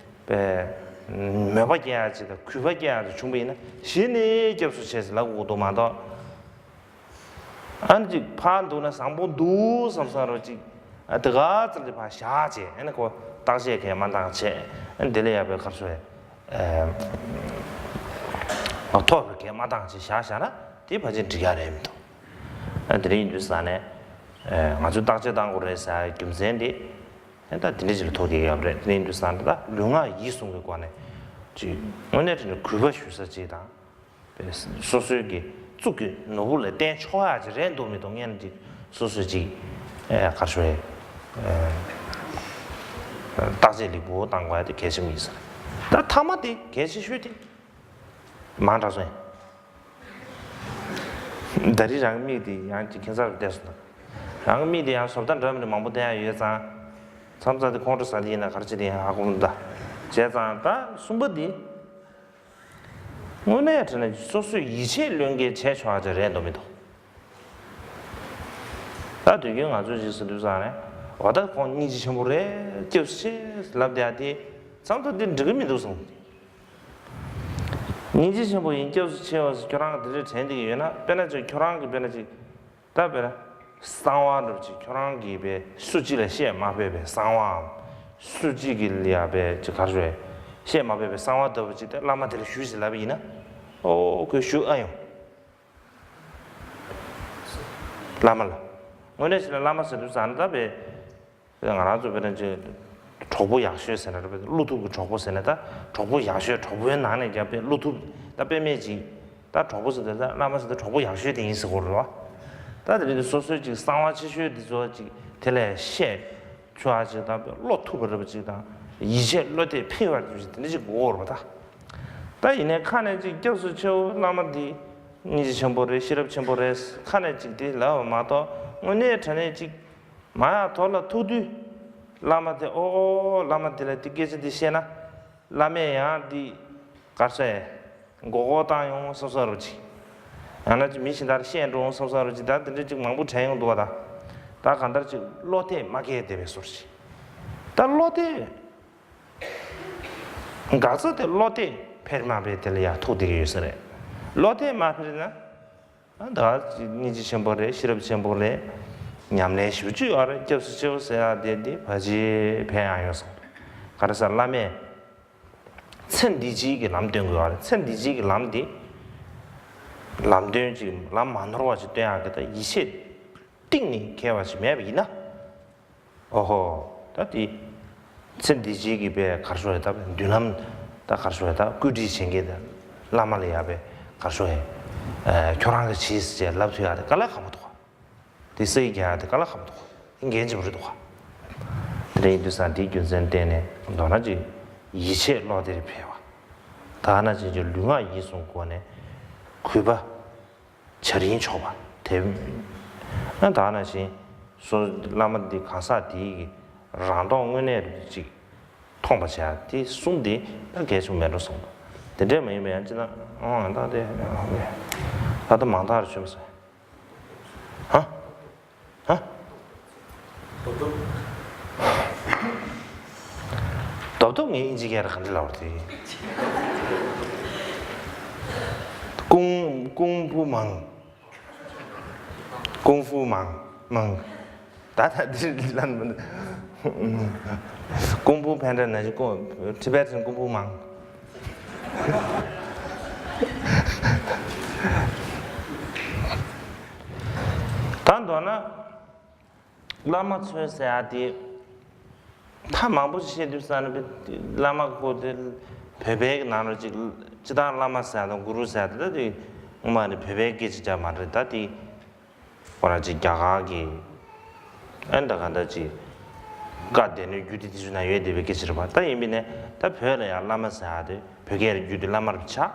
པས་མོས་པ་སྐྱེ་ཡག་ཅིག་དང་གུས་པ་སྐྱེ་ཡག་ཅིག་བྱུང་བ་ཡིན་ན་གཞི་ནས་སྐྱབས་སུ་མཆི་ཟེར་ལབ་དགོས་འདུག་མ་གཏོགས། ཨ་ནི་གཅིག་ཕར་འདུག་ན་བཟང་པོ་འདུག་བསམ་བསམ་རུ་གཅིག་ཨ་དེ་ག་ཙམ་དེ་ཕར་བཞག་བྱས་ཨ་ནི་ཁོ་བརྟག་དཔྱད་གས་མ་འདང་བྱས་ཨ་ནི་དེ་ལས་ཡག་པའི་གར་ཚོད། ཐོག་གི་གས་མ་བཏང་ཅིག་བཞག་བཞག་ན་དེ་ཕལ་ཆེར་འགྲིག་ཡག་རེད་མི་འདུག་ཨ་དེ་རིང་ཡིན་དུས་ས་ནས་ང་ཚོས་བརྟག་དཔྱད་བཏང་དགོས་རེད་ཟེར་རྒྱུ་མཚན་དེ་ཨ་ད་དེ་འདྲ་ཅིག་ལ་ཐུག་གི་ཡོད་རེད། དེ་རིང་ཡིན་དུས་ས་ནས་ད་ལུས་ངག་ཡིད་གསུམ་གྱི་སྒོ་ནས་ཅིག་དངོས་གནས་དྲང་གནས་གུས་པ་ཞུ་ས་ཅིག་དང་། སོ་སོའི་གི་གཙུག་གི་ནོར་བུ་ལ་བརྟེན་ཆོག་ཡག་ཅིག་རེད་འདུག་མི་འདུག་ངས་ནི་ཅིག་སོ་སོས་ཅིག་ཨེ་ག་རེ་ཞུ་ཨེ་བརྟག་དཔྱད་ལེགས་པོ་བཏང་དགོས་ཡ་དེ་གལ་ཆེན་པོ་ཡིན་ས་རེད། ད་མཐའ་མ་དེ་གལ་ཆེ་ཤོས་དེ་མང་དྲགས་སོང་ཡ། ད་རེས་རང་གི་མིག་དེ་ཡང་ཅིག་ཁྱད་མཚར་རུ་བལྟས་སོང་ན། རང་གི་མིག་དེ་ཡང་བཟོ་ལྟ་འདྲ་མི་འདྲ་མང་པོ་བསྟན་ཡ་ཡོད་ཙང་། མཚམས་མཚམས་དེ་ཁོང་ཁྲོ་ཟ་དེ་ཡིན་ན་ག་རེ་བྱེད་དེ་ཡིན་ཧ་གོ་མི་འདུག་བྱས་ཙང་ད་གསུམ་པ་དེ། དངོས་གནས་དྲང་གནས་སོ་སོས་ཡིད་ཆེས་བློས་འགེལ་བྱས་ཆོག་ཅིག་རེད་འདུག་མི་འདུག་ད་དུས་རྒྱུན་ང་ཚོས་ཅིག་ཟེར་དུས་ཙང་ནས་འོ་ད་ཁོང་སྙིང་རྗེ་ཆེན་པོ་རེད་སྐྱབས་སུ་མཆི་ལབ་བསྡད་ཡ་དེ་མཚམས་མཚམས་དེ་འགྲིག་གི་མི་འདུག་བསམ། སྙིང་རྗེ་ཆེན་པོ་ཡིན་སྐྱབས་སུ་མཆི་བ་ཟེར་ཁྱོད་རང་གི་དེ་འདྲ་དྲན་བསྡད་ཀྱི་ཡོད་ན་དཔེར་ན་ཅིག་ཁྱོད་རང་གི་དཔེར་ན་ཅིག་ད་དཔེར་ན། གསང་བ་འདྲ་པོ་ཅིག་ཁྱོད་རང་གིས་པའི་སུ་གཅིག་ལ་བཤད་མ་ཕོད་པའི་གསང་བའམ། སུ་གཅིག་གིས་ལ་ཡ་པའི་ཅིག་ག་རེ་ཞུ་བས། བཤད་མ་ཕོད་པའི་གསང་བ་ལྟ་བུ་ཅིག་དེ་བླ་མ་དེ་ལ་ཞུས་ཟེར་ལབ་པ་ཡིན་ན། ཨོ་ཁོས་ཞུ་ཨ་ཡོང་། བླ་མ་ལ། དངོས་གནས་བྱས་ན་བླ་མ་ཟེར་དུས་ཙང་ད་པའི། ང་རང་ཚོ་དཔེར་ན་ཅིག་གྲོགས་པོ་ཡག་ཤོས་ཟེར་ན་རེད་པས། བློ་ཐུབ་ཀྱི་གྲོགས་པོ་ཟེར་ན་ད་གྲོགས་པོ་ཡག་ཤོས་གྲོགས་པོའི་ནང་ནས་ཀྱང་དཔེ་བློ་ཐུབ་ད་དཔེ་མེད་ཅིག་ད་གྲོགས་པོ་ཟེར་དུས་ད་བླ་མ་ཟེར་དུས་གྲོགས་པོ་ཡག་ཤོས་དེ་ཡིན་ཟེར་དགོས་རེད་བ། ད་དེ་རིང་དུ་སོ་སོའི་ཅིག་གསང་བ་ཆེ་ཤོས་དེ་ཚོ་ཅིག་དེ་ལས་བཤད་ཆོག་ཨ་ཅིག་ད་དཔེ་བློ་ཐུབ་པ་རེད་པ་ཅིག་དང་ཡིད་ཆེས་བློ་གཏད་ཕེབས་པ་དེ་ཅིག་དེ་འདྲ་ཅིག་དགོས་རེད་བ་ད། ད་ཡིན་ནའི་ཁ་ནས་ཅིག་སྐྱབས་སུ་མཆིའོ་བླ་མ་འདི་སྙིང་རྗེ་ཆེན་པོ་རེད་ཤེས་རབ་ཆེན་པོ་རེད་ཁ་ནས་ཅིག་དེ་ལབ་པ་མ་གཏོགས་དངོས་གནས་དྲང་གནས་ཅིག་མ་ཡག་ཐོག་ལ་ཐུག་དུས། བླ་མ་དེ་ཨོ་ཨོ་བླ་མ་དེ་ལ་དེ་སྐད་ཆ་འདི་བཤད་ན། བླ་མས་ཡང་འདི་གར་ས་ཡ། མགོ་སྐོར་བཏང་ཡོང་བསམ་བསམ་རོ་ཅིག་ཡང་ན་ཅིག་མི་གཞན་དག་ལ་བཤད་འགྲོ་འོང་བསམ་བསམ་རོ་ཅིག་ད་དེ་འདྲ་ཅིག་མང་པོ་དྲན་ཡོང་འདུག་བ། ད་ད་གང་ལྟར་ཅིག་བློ་གཏད་མ་སྐྱེས་བསྡད་པའི་བཟོ་ཅིག་ད་བློ་གཏད། འགག་རྩ་དེ་བློ་གཏད་འཕེར་མ་འཕེར་དེ་ལ་ཡང་ཐུག་བསྡད་ཀྱི་ཡོད་ས་རེད། བློ་གཏད་མ་འཕེར་ན། ཨ་ད་སྙིང་རྗེ་ཆེན་པོ་རེད། ཤེས་རབ་ཆེན་པོ་རེད། ཉམས་ལེན་ཞེ་པོ་ཅིག་ཡོད་རེད། སྐྱབས་སུ་མཆིའོ་ཟེར་ཡག་དེ་དེ་ཕལ་ཆེར་ཕན་ཡག་ཡོད་སོང་། ག་རེ་ཟེར། བླ་མས་ཚེ་འདི་ཕྱིའི་གི་ལམ་སྟོན་དགོས་པ་རེད། ཚེ་འདི་ཕྱིའི་གི་ལམ་འདི་ལམ་སྟོན་ཅིག་ལམ་མ་ནོར་བ་ཅིག་སྟོན་ཡག་གི་ད་ཡིད་ཆེས་གཏིང་ནས་འཁེལ་བ་ཞིག་མེད་པ་ཡིན་ན། ཨོ་ཧོ། ད་དེ་ཚེ་འདི་ཕྱིའི་གི་པའི་གར་ཤོར་ཡ་ད་མདུན་ལམ་ད་གར་ཤོར་ཡ་ད་བཀོད་སྒྲིག་བྱེད་མཁན་དེ་བླ་མ་ལ་ཡ་པའི་གར་ཤོར་ཡ་ཁྱོད་རང་གི་བྱས་ཟེར་ལབ་ཐུབ་ཡ་དེ་དཀའ་ལས་ཁག་པོ་འདུག་དེ་སེལ་རྒྱག་ཡ་དེ་དཀའ་ལས་ཁག་པོ་འདུག་དེ་འགན་ཆེན་པོ་རེད་འདུག་དེ་འདྲ་ཡིན་དུས་ཙང་དེའི་རྒྱུ་མཚན་བརྟེན་ནས་མདོར་ན་ཅིག་ཡིད་ཆེས་བློ་གཏད་འཕེར་བ། ད་ན་ཅིག་ཅིག་ལུས་ངག་ཡིད་གསུམ་སྒོ་ནས་གུས་པ། བྱ་རིན་ཆོག་པ་དེ། ཨ་ད་ནང་བཞིན་སོ་བླ་མ་འདི་གང་ཟག་དེའི་གི་རང་རྟོགས་དངོས་གནས་རུ་ཅིག་མཐོང་པ་བྱ་དེ་གསུམ་དེ་ད་གལ་ཆེན་པོ་མེད་འགྲོ་སོང་། དེ་འདྲས་མ་ཡིན་པ་ཡང་ཅི་ན་ཨང་ད་དེ་ད་ལྟ་མང་དག་རུ་བྱོན་སོང་། ཧ། ཧ། རྡོབ་རྡོབ་ངས་ཨིན་ཇི་སྐད་ལ་ག་འདྲ་ལབ་པ་རེད། ཀུང་ཀུང་ཕུ་མང་། ཀུང་ཕུ་མང་མང་། ད་ད་འདི་ལན་མི་འདུག་ཀུང་ཕུ་ཕན་འདྲ་ན་ཅི་ཀུང་ཊི་བེ་ཊན་ཀུང་ཕུ་མང་། ད་མདོར་ན། བླ་མ་མཚོན་ཟེར་ཡ་དེ། ད་མང་པོ་ཞིག་བཤད་དུས་ས་ནི་བླ་མ་ཁོ་དེ་བོད་པའི་ནང་ལ་ཅིག་སྤྱི་བཏང་བླ་མ་ཟེར་ཡ་དང་གུ་རུ་ཟེར་ཡ་དེ་ད་དེ་སྔོན་མ་ནས་བོད་པའི་སྐད་ཆ་ཅིག་མ་རེད། ད་དེ་ཁོ་རང་ཅིག་རྒྱ་གར་གྱི་ཨ་ནི་ད་ག་འདྲ་ཅིག་བཀའ་སྡེ་སྣོད་བརྒྱུད་དེ་དེ་ཚོ་ན་ཡོད་བསྡད་པའི་སྐད་ཆ་རེད་པ། ད་ཡིན་པས་ནས་ད་བོད་ལ་ཡང་བླ་མ་ཟེར་ཡ་དེ་བོད་སྐད་ལ་བརྒྱུད་དེ་བླ་མ་རུ་ཆགས།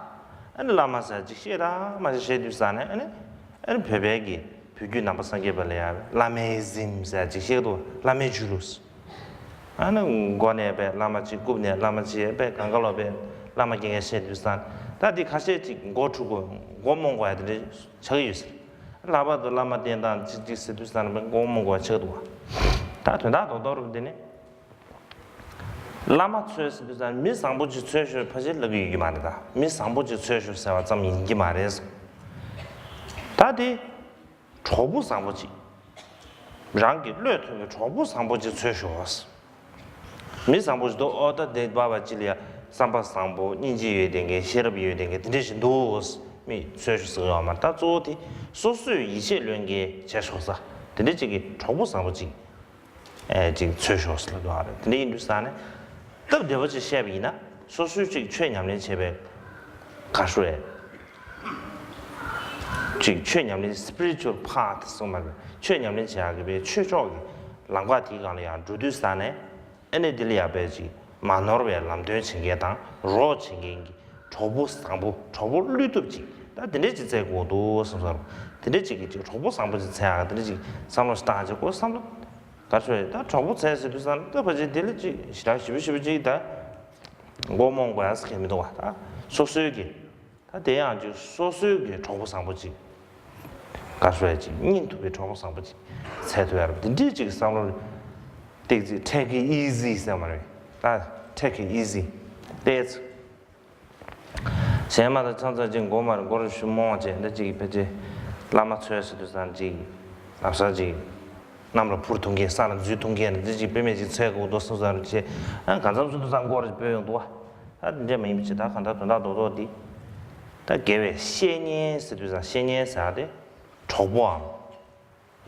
ཨ་ནི་བླ་མ་ཟེར་ཡ་ཅིག་བཤད་དང་མ་བཤད་བཤད་དུས་ས་ནས་ཨ་ནི་ཨ་ནི་བོད་པའི་གི་བོད་བརྒྱུད་ནང་པ་སངས་རྒྱས་པ་ལ་ཡང་བླ་མའི་གཟིམ་ཟེར་ཅིག་བཤད་འདུག་བླ་མའི་རྒྱུད་ལུགས། ཨ་ནི་མགོ་ནས་པའི་བླ་མ་གཅིག་རྐུབ་ནས་བླ་མ་གཅིག་པའི་གང་ག་ལོ་པའི་བླ་མ་རྒན་རྒན་བཤད་དུས་སང་ད་འདི་ཁ་ཤས་ཅིག་མགོ་འཁྲུ་དགོས་མགོ་རྨོངས་དགོས་ཡ་དེ་འདྲ་ཆགས་ཀྱི་ཡོད་ཟེར། ལྷག་པར་དུ་བླ་མ་བསྟེན་སྟངས་ཅིག་ཅིག་ཟེར་དུས་སང་པའི་མགོ་རྨོངས་དགོས་ཡ་ཆགས་འདུག་ད་དོན་དག་རྡོག་རྡོག་རུ་འདི་ནི། བླ་མ་འཚོལ་ཟེར་དུས་ཙང་མི་བཟང་པོ་ཅིག་འཚོལ་ཤོག་ཕལ་ཆེར་ལབ་ཀྱི་ཡོད་ཀྱི་མ་རེད། ད་མི་བཟང་པོ་ཅིག་འཚོལ་ཤོག་ཟེར་བ་ཙམ་ཡིན་གྱི་མ་རེད། ད་དེ་གྲོགས་པོ་བཟང་པོ་ཅིག་རང་གི་བློས་ཐོངས་པའི་གྲོགས་པོ་བཟང་པོ་ཅིག་འཚོལ་ཤོག་མི་བཟང་པོ་ཅིག་འདུག་ཨོ་ད་དེ་བ་བ་ཅི་ལ་ཡ་བསམ་པ་བཟང་པོ་སྙིང་རྗེ་ཡོད་ལྡན་མཁན་ཤེས་རབ་ཡོད་ལྡན་མཁན་དེ་འདྲས་ཞིག་འདུག་མི་འཚོལ་ཤོག་ཟེར་ཡོད་མ་རེད། ད་གཙོ་བོ་དེ་སོ་སོས་ཡིད་ཆེས་ལོན་མཁན་བྱས་ཤོག་ས་དེ་འདྲས་ཅིག་གི་གྲོགས་པོ་བཟང་པོ་ཅིག་ཨེ་ཅིག་འཚོལ་ཤོག་ཟེར་ལབ་ཡོད་རེད། དེ་འདྲ་ཡིན་དུས་ས་ནས་སྟབས་བདེ་པོ་ཅིག་བཤད་པ་ཡིན་ན་སོ་སོའི་ཅིག་ཆོས་ཉམས་ལེན་བྱེད་པའི་ག་ཤོད་ཅིག་ཆོས་ཉམས་ལེན་spiritual path གསུངས་པ་རེད། ཆོས་ཉམས་ལེན་བྱེད་ཡག་གི་པའི་ཆོས་ཕྱོགས་ཀྱི་ལམ་ཁ་དེའི་སྒང་ལ་ཡང་འགྲོ་དུས་ས་ནས་ཨེ་ནས་དེ་ལ་ཡག་པའི་ཅིག་མ་ནོར་བའི་ལམ་སྟོན་བྱེད་མཁན་དང་རོགས་བྱེད་མཁན་གྱི་གྲོགས་པོ་བཟང་པོ་གྲོགས་པོ་བློས་ཐུབ་ཅིག་ད་དེ་འདྲས་ཅིག་བཙལ་དགོས་འདུག་བསམ་སོང་། དེ་འདྲས་ཅིག་གི་ཅིག་གྲོགས་པོ་བཟང་པོ་ཅིག་བཙལ་ཡག་དེ་འདྲས་ཅིག་བསམ་བློ་ཞིག་བཏང་ཅིག་གོ་བསམ་བློ། ག་ཚོད་ད་གྲོགས་པོ་བཙལ་ཟེར་དུས་ཙང་ད་ཕལ་ཆེར་དེ་ལ་ཅིག་ཞེ་དྲག་ཞེ་པོ་ཞེ་པོ་ཅིག་ད་མགོ་རྨོངས་དགོས་ཡ་ཟེར་མཁན་མི་འདུག་བ། ད་སོ་སོའི་གི་ད་དེ་ཡང་ཅིག་སོ་སོའི་གི་གྲོགས་པོ་བཟང་པོ་ཅིག་ག་ཚོད་ཅིག་སྙིང་ཐུབ་པའི་གྲོགས་པོ་བཟང་པོ་ཅིག་བཙལ་ཐུབ་ཡ་རེད། དེ་འདྲའི་ཅིག་བསམ་བློ་ཏིག་ཙི་take it easy ཟེར་མ་རེད། ད་take it easy་ཏེ་ཚ། གཞན་མ་དང་མཚམས་མཚམས་ཅིག་མགོ་མར་མགོ་རུ་ཞུ་རྨོངས་བྱས་འདི་ཅིག་ཕལ་ཆེར་བླ་མ་འཚོལ་ཟེར་དུས་ཙང་ཅིག་ལམ་སང་ཅིག་གནམ་ལ་འཕུར་ཐུབ་མཁན་ས་ལ་འཛུལ་ཐུབ་མཁན་འདི་ཅིག་དཔེ་མེད་ཅིག་འཚོལ་དགོས་འདུག་བསམ་ས་རུ་བྱས། ཨ་གང་འཚམ་ཚུལ་དུ་ཙང་མགོ་རུ་སྤོས་ཡོང་འདུག་བ། ད་འདི་འདྲས་མ་ཡིན་པ་ཅིག་ད་གང་ལྟར་དོན་དག་རྡོག་རྡོག་འདི། ད་དགེ་བའི་བཤེས་གཉེན་ཟེར་དུས་ཙང་བཤེས་གཉེན་ཟེར་ཡ་དེ་གྲོགས་པོའམ།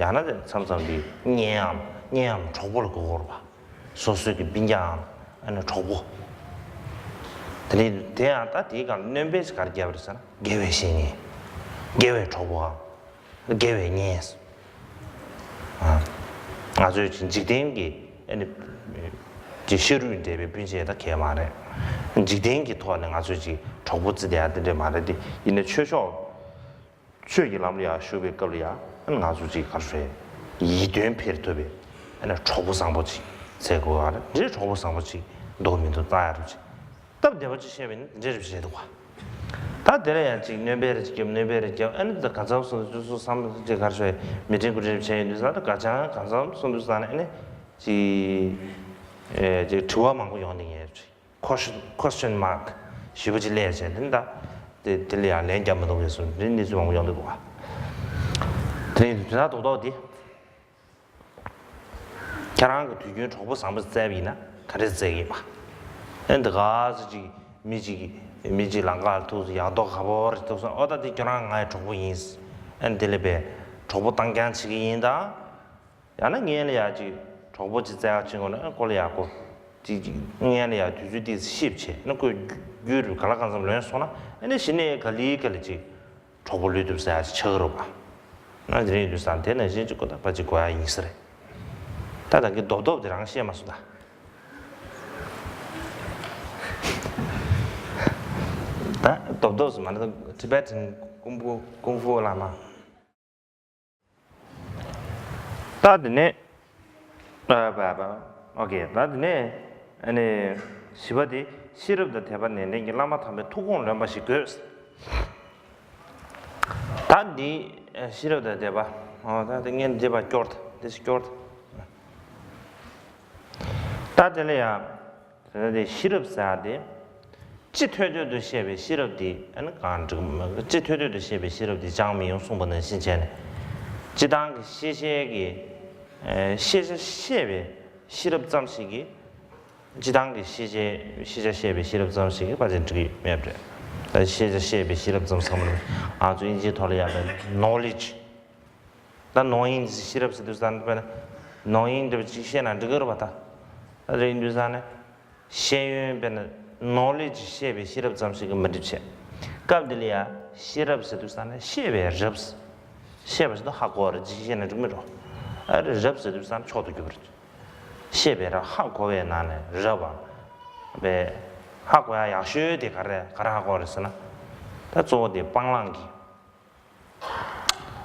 ཡང་ན་དེ་མཚམས་མཚམས་དེ་གཉེན་འམ་གཉེན་འམ་གྲོགས་པོ་ལ་གོ་དགོས་རེད་པ། སོ་སོའི་གི་སྤུན་ཀྱག་འམ་ཨ་ནི་གྲོགས་པོ། དེ་ནས་དེ་ཡང་ད་དེའི་སྒང་སྣོན་པ་ཞིག་ག་རེ་བརྒྱབ་པ་རེད་ཟེར་ན་དགེ་བའི་བཤེས་གཉེན། དགེ་བའི་གྲོགས་པོའམ། དགེ་བའི་གཉེན། ཨ། ང་ཚོས་ཅིག་འཇིག་རྟེན་གྱི་ཨ་ནི་ཅིག་ཤ་རུས་འདྲེས་པའི་སྤུན་མཆེད་ད་གས་མ་རེད། འཇིག་རྟེན་གྱི་ཐོག་ནས་ང་ཚོས་ཅིག་གྲོགས་པོ་བརྩི་བསྡད་ཡ་དེ་འདྲས་མ་རེད་དེ། ཡིན་ནའི་ཆོས་ཕྱོགས། ཆོས་ཀྱི་ལམ་ལ་ཡར་ཞུགས་པའི་སྐབས་ལ་ཡང་ང་ཚོ་ཅིག་ག་རེ་ཟེར། ཡིད་རྟོན་འཕེར་ཐུབ་པའི་ཨ་ནི་གྲོགས་པོ་བཟང་པོ་ཅིག་བཙལ་དགོས་པ་རེད། འདྲའི་གྲོགས་པོ་བཟང་པོ་ཅིག་འདུག་མི་འདུག་བལྟ་ཡ་རུ་ཅིག་སྟབས་བདེ་པོ་ཅིག་བཤད་པ་ཡིན་ན་འདྲའི་རུ་བྱེད་འདུག་བ། ད་དེ་ལ་ཡང་ཅིག་སྣོན་པའི་རེ་ཅིག་སྣོན་པའི་རེ་རྒྱབ། ཨ་ནི་ད་གང་འཚམ་སོང་དུས་སུ་བསམ་བློ་ཅིག་གར་ཤོག་མི་དྲན་ཀུ་དྲན་བྱས་ཡོང་དུས་ས། ད་ག་ཅང་གང་འཚམ་སོང་དུས་ས་ནས་ཨ་ནི་ཅིག་ཨེ་ཅིག་དྲི་བ་མང་པོ་ཡོང་དེ་ངས་ཅིག་question question mark ཞེ་པོ་ཅིག་སླེབས་བྱས། དེ་ད་དེ་དེ་ལ་ཡང་ལན་རྒྱབ་མི་ཐུབ་པའི་བཟོ་འདྲའི་གནས་ཚུལ་མང་པོ་ཡོང་དུས་འདུག་ག། དེ་ནས་དོན་དག་རྡོག་རྡོག་དེ། ཁྱེད་རང་གི་དུས་རྒྱུན་གྲོགས་པོ་བཟང་པོ་བཙལ་བ་ཡིན་ན་ག་རེ་བཙལ་གི་ཡིན་པ། ཨེ་འདི་ག་ཚོད་ཅིག་མི་གཅིག་གིས་མི་གཅིག་ལམ་ཁར་ཐུག་སོང་། ཡག་མདོག་ཁ་པོ་རེ་ཐུག་སོང་། ཨོ་ད་འདི་ཁྱོད་རང་ང་ཡི་གྲོགས་པོ་ཡིན། ཨེ་འདི་ལས་པའི་གྲོགས་པོ་བཏང་རྐྱང་བྱེད་ཀྱི་ཡིན་ད། ཡང་ན་ངས་ལ་ཡ་ཅིག་གྲོགས་པོ་ཅིག་བཙལ་ཡག་ཕྱིན་དགོས་ན། ཨེ་ཁོ་ལ་ཡག་པོ་ཅིག་ཅིག་ངས་ལ་ཡ་དུས་ཚོད་ཏིག་ཙམ་ཤིབ་བྱས་ན། ཁོས་རྒྱུ་རུ་ག་ལ་གང་འཚམ་ལོན་སོང་ན། ཨེ་ནས་གཞི་ནས་ག་ལེ་ག་ལེ་ཅིག་གྲོགས་པོ་ལུས་ཐུབ་ས་ཡ་ཆགས་རོགས་པ། ང་དེ་རིང་དུས་སང་དེ་ནང་བཞིན་གཅིག་གོ་ད་པ་གཅིག་གོ་ཡ་ཡིན་ས་རེད། ད་ད་གི་རྡོབ་རྡོབ་དེ་རང་བཤད་མ་སོང་ད། ད་རྡོབ་རྡོབ་སུ་མ་ན་ད་Tibetan ཀུང་ཕུ་ཀུང་ཕུ་བླ་མ། ད་དེ་ནས་ཨ་པ་པ། ཨོ་ཀེ། ད་དེ་ནས་ཨ་ནི་བཞི་པ་དེ། ཤེས་རབ་དང་དད་པ་ནན་ཏན་གྱིས་བླ་མ་དམ་པའི་ཐུགས་དགོངས་ལོན་པ་ཞིག་དགོས། ད་འདི་ཤེས་རབ་དང་དད་པ། ཨོ་ད་དེ་ངས་འདི་པ་སྐྱོར་ད། འདི་ཞིག་སྐྱོར་ད། ད་དེ་ལ་ཡང་། དེ་ནས་དེ་ཤེས་རབ་ཟེར་ཡ་དེ། སྤྱི་ཐོད་ཐོད་དུ་བཤད་པའི་ཤེས་རབ་དེ་ཨ་ནི་གང་འགྲིག་སྤྱི་ཐོད་ཐོད་དུ་བཤད་པའི་ཤེས་རབ་དེ་ཅང་མི་ཡོང་གསུངས་པ་ནང་བཞིན་བྱས་ནས། སྤྱི་བཏང་གི་ཤེས་བྱའི་གི་ཨེ་ཤེས་བྱ་ཤེས་པའི་ཤེས་རབ་ཙམ་ཞིག་གིས། སྤྱི་བཏང་གི་ཤེས་བྱའི་ཤེས་བྱ་ཤེས་པའི་ཤེས་རབ་ཙམ་ཞིག་གིས་ཕལ་ཆེར་འགྲིག་གི་མེད་པ་རེད། ད་ཤེས་བྱ་ཤེས་པའི་ཤེས་རབ་ཙམ་ཟེར་བ་ནི་ང་ཚོ་དབྱིན་ཇིའི་ཐོག་ལ་ཡ་ད་knowledge། ད་knowing ཤེས་རབ་ཟེར་དུས་ཙང་དཔེར་ན་knowing འདྲ་བ་ཅིག་ཤེས་ན་འགྲིག་གི་རེད་པ། ད་ད་རེད་ཡིན་དུས་ཙང་ནས་ཤེས་ཡོན་དཔེར་ན་knowledge ཤེས་པའི་ཤེས་རབ་ཙམ་ཞིག་གིས་མ་འགྲིག་བྱས། སྐབས་འདི་ལ་ཡ་ཤེས་རབ་ཟེར་དུས་ཙང་ནས་ཤེས་པའི་རབ། ཤེས་པ་ཟེར་དུས་ཧ་གོ་བ་རེད། ཅིག་ཤེས་ན་འགྲིག་མི་འགྲོ། ཨ་རེ་རབ་ཟེར་དུས་ཙང་མཆོག་ཏུ་གྱུར་པ་རེད། ཤེས་པའི་རབ་ཧ་གོ་བའི་ནང་ནས་རབ་པ། པའི་ཧ་གོ་ཡ་ཡག་ཤོས་དེ་ག་རེ་ག་རེ་ཧ་གོ་བ་རེད་ཟེར་ན། ད་གཙོ་བོ་དེ་སྤང་བླང་གི་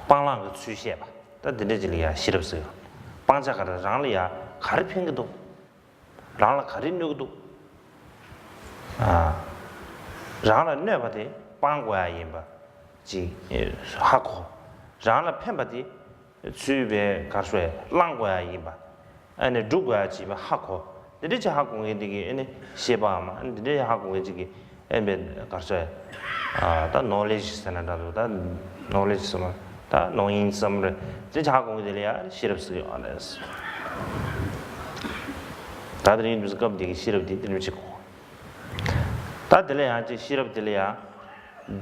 སྤང་བླང་གི་ཚུལ་བཤད་པ། ད་འདི་འདྲ་ཅིག་ལ་ཡ་ཤེས་རབ་ཟེར་བ། སྤང་བྱ་ག་རེ་རང་ལ་ཡ་ག་རེ་ཕན་གི་འདུག་རང་ལ་ག་རེ་གནོད་གི་འདུག་ཨ། རང་ལ་གནོད་པ་དེ་སྤང་དགོས་ཡ་ཡིན་པ་ཅིག་ཧ་གོ། རང་ལ་ཕན་པ་དེ་ཚུལ་བའི་གར་ཤོ་ཡ་བླང་དགོས་ཡ་ཡིན་པ། ཨ་ནི་སྒྲུབ་དགོས་ཡ་ཅིག་ཡིན་པ་ཧ་གོ། འདི་འདྲ་ཅིག་ཧ་གོ་མཁན་དེ་གི་ཨ་ནི་ཤེས་པའམ། ཨ་ནི་འདི་འདྲ་ཧ་གོ་མཁན་ཅིག་གི་ཨེ་འབད་གར་ཤོ་ཡ། ཨ་ད་knowledge ཟེར་ན་འདྲ་འདུག་ད་knowledge ཟེར་ན་ད་knowing ཟེར་ན་རེད། འདི་ཅིག་ཧ་གོ་མཁན་དེ་ལ་ཡ་ཤེས་རབ་ཟེར་གི་ཡོད་རེད། ད་དེ་རིང་འདུག་སྐབས་འདི་གི་ཤེས་རབ་འདི་འདི་འདྲ་ཅིག་གོ། ད་དེ་ལ་ཡང་ཅིག་ཤེས་རབ་དེ་ལ་ཡང་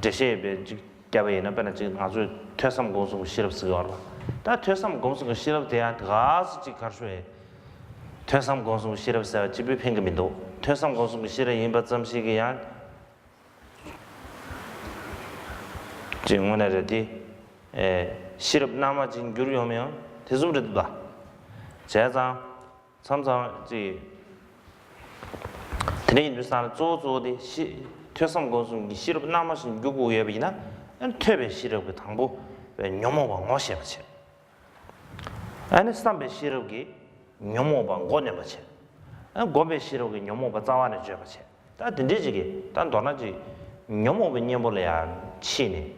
འགྲེལ་བཤད་པའི་ཅིག་བརྒྱབ་པ་ཡིན་ན། དཔེར་ན་ཅིག་ང་ཚོས་ཐོས་བསམ་སྒོམ་གསུམ་གྱི་ཤེས་རབ་ཟེར་གྱི་ཡོད་རེད་པ། ད་ཐོས་བསམ་སྒོམ་གསུམ་གྱི་ཤེས་རབ་དེ་ཡང་དེ་ག་ཚོད་ཅིག་གར་ཤོ་ཡ། ཐོས་བསམ་སྒོམ་གསུམ་གྱི་ཤེས་རབ་ཟེར་བ་གཅིག་པུས་ཕན་གྱི་མི་འདུག་ཐོས་བསམ་སྒོམ་གསུམ་གྱི་ཤེས་རབ་ཡིན་པ་ཙམ་ཞིག་གིས་ཡང་ཅིག་དངོས་གནས་རེད་དེ། ཨེ་ཤེས་རབ་རྣལ་མ་ཅིག་འགྱུར་ཡོང་མི་ཡོང་། དེ་གསུམ་རེད་འདུག་ད། བྱས་ཙང་། མཚམས་མཚམས་ཅིག་དེ་འདྲ་ཡིན་དུས་ཙང་ལ་གཙོ་བོ་གཙོ་བོ་དེ་ཤེས་ཐོས་བསམ་སྒོམ་གསུམ་གྱི་ཤེས་རབ་རྣལ་མ་ཞིག་འགྱུར་དགོས་ཡོད་པ་ཡིན་ན། ཨ་ནི་ཐོས་པའི་ཤེས་རབ་ཀྱི་དང་པོ་ཉོན་མོངས་པ་ངོ་ཤེས་པ་བྱེད། ཨ་ནི་བསམ་པའི་ཤེས་རབ་ཀྱིས་ཉོན་མོངས་པ་མགོ་གནོན་པ་བྱེད། ཨ་ནི་སྒོམ་པའི་ཤེས་རབ་ཀྱིས་ཉོན་མོངས་པ་རྩ་བ་ནས་གཅོད་པ་བྱེད། ད་དེ་འདྲའི་ཅིག་གིས་ད་མདོར་ན་ཅིག་ཉོན་མོངས་པའི་གཉེན་པོ་ལ་ཡང་ཕྱིན་ནས་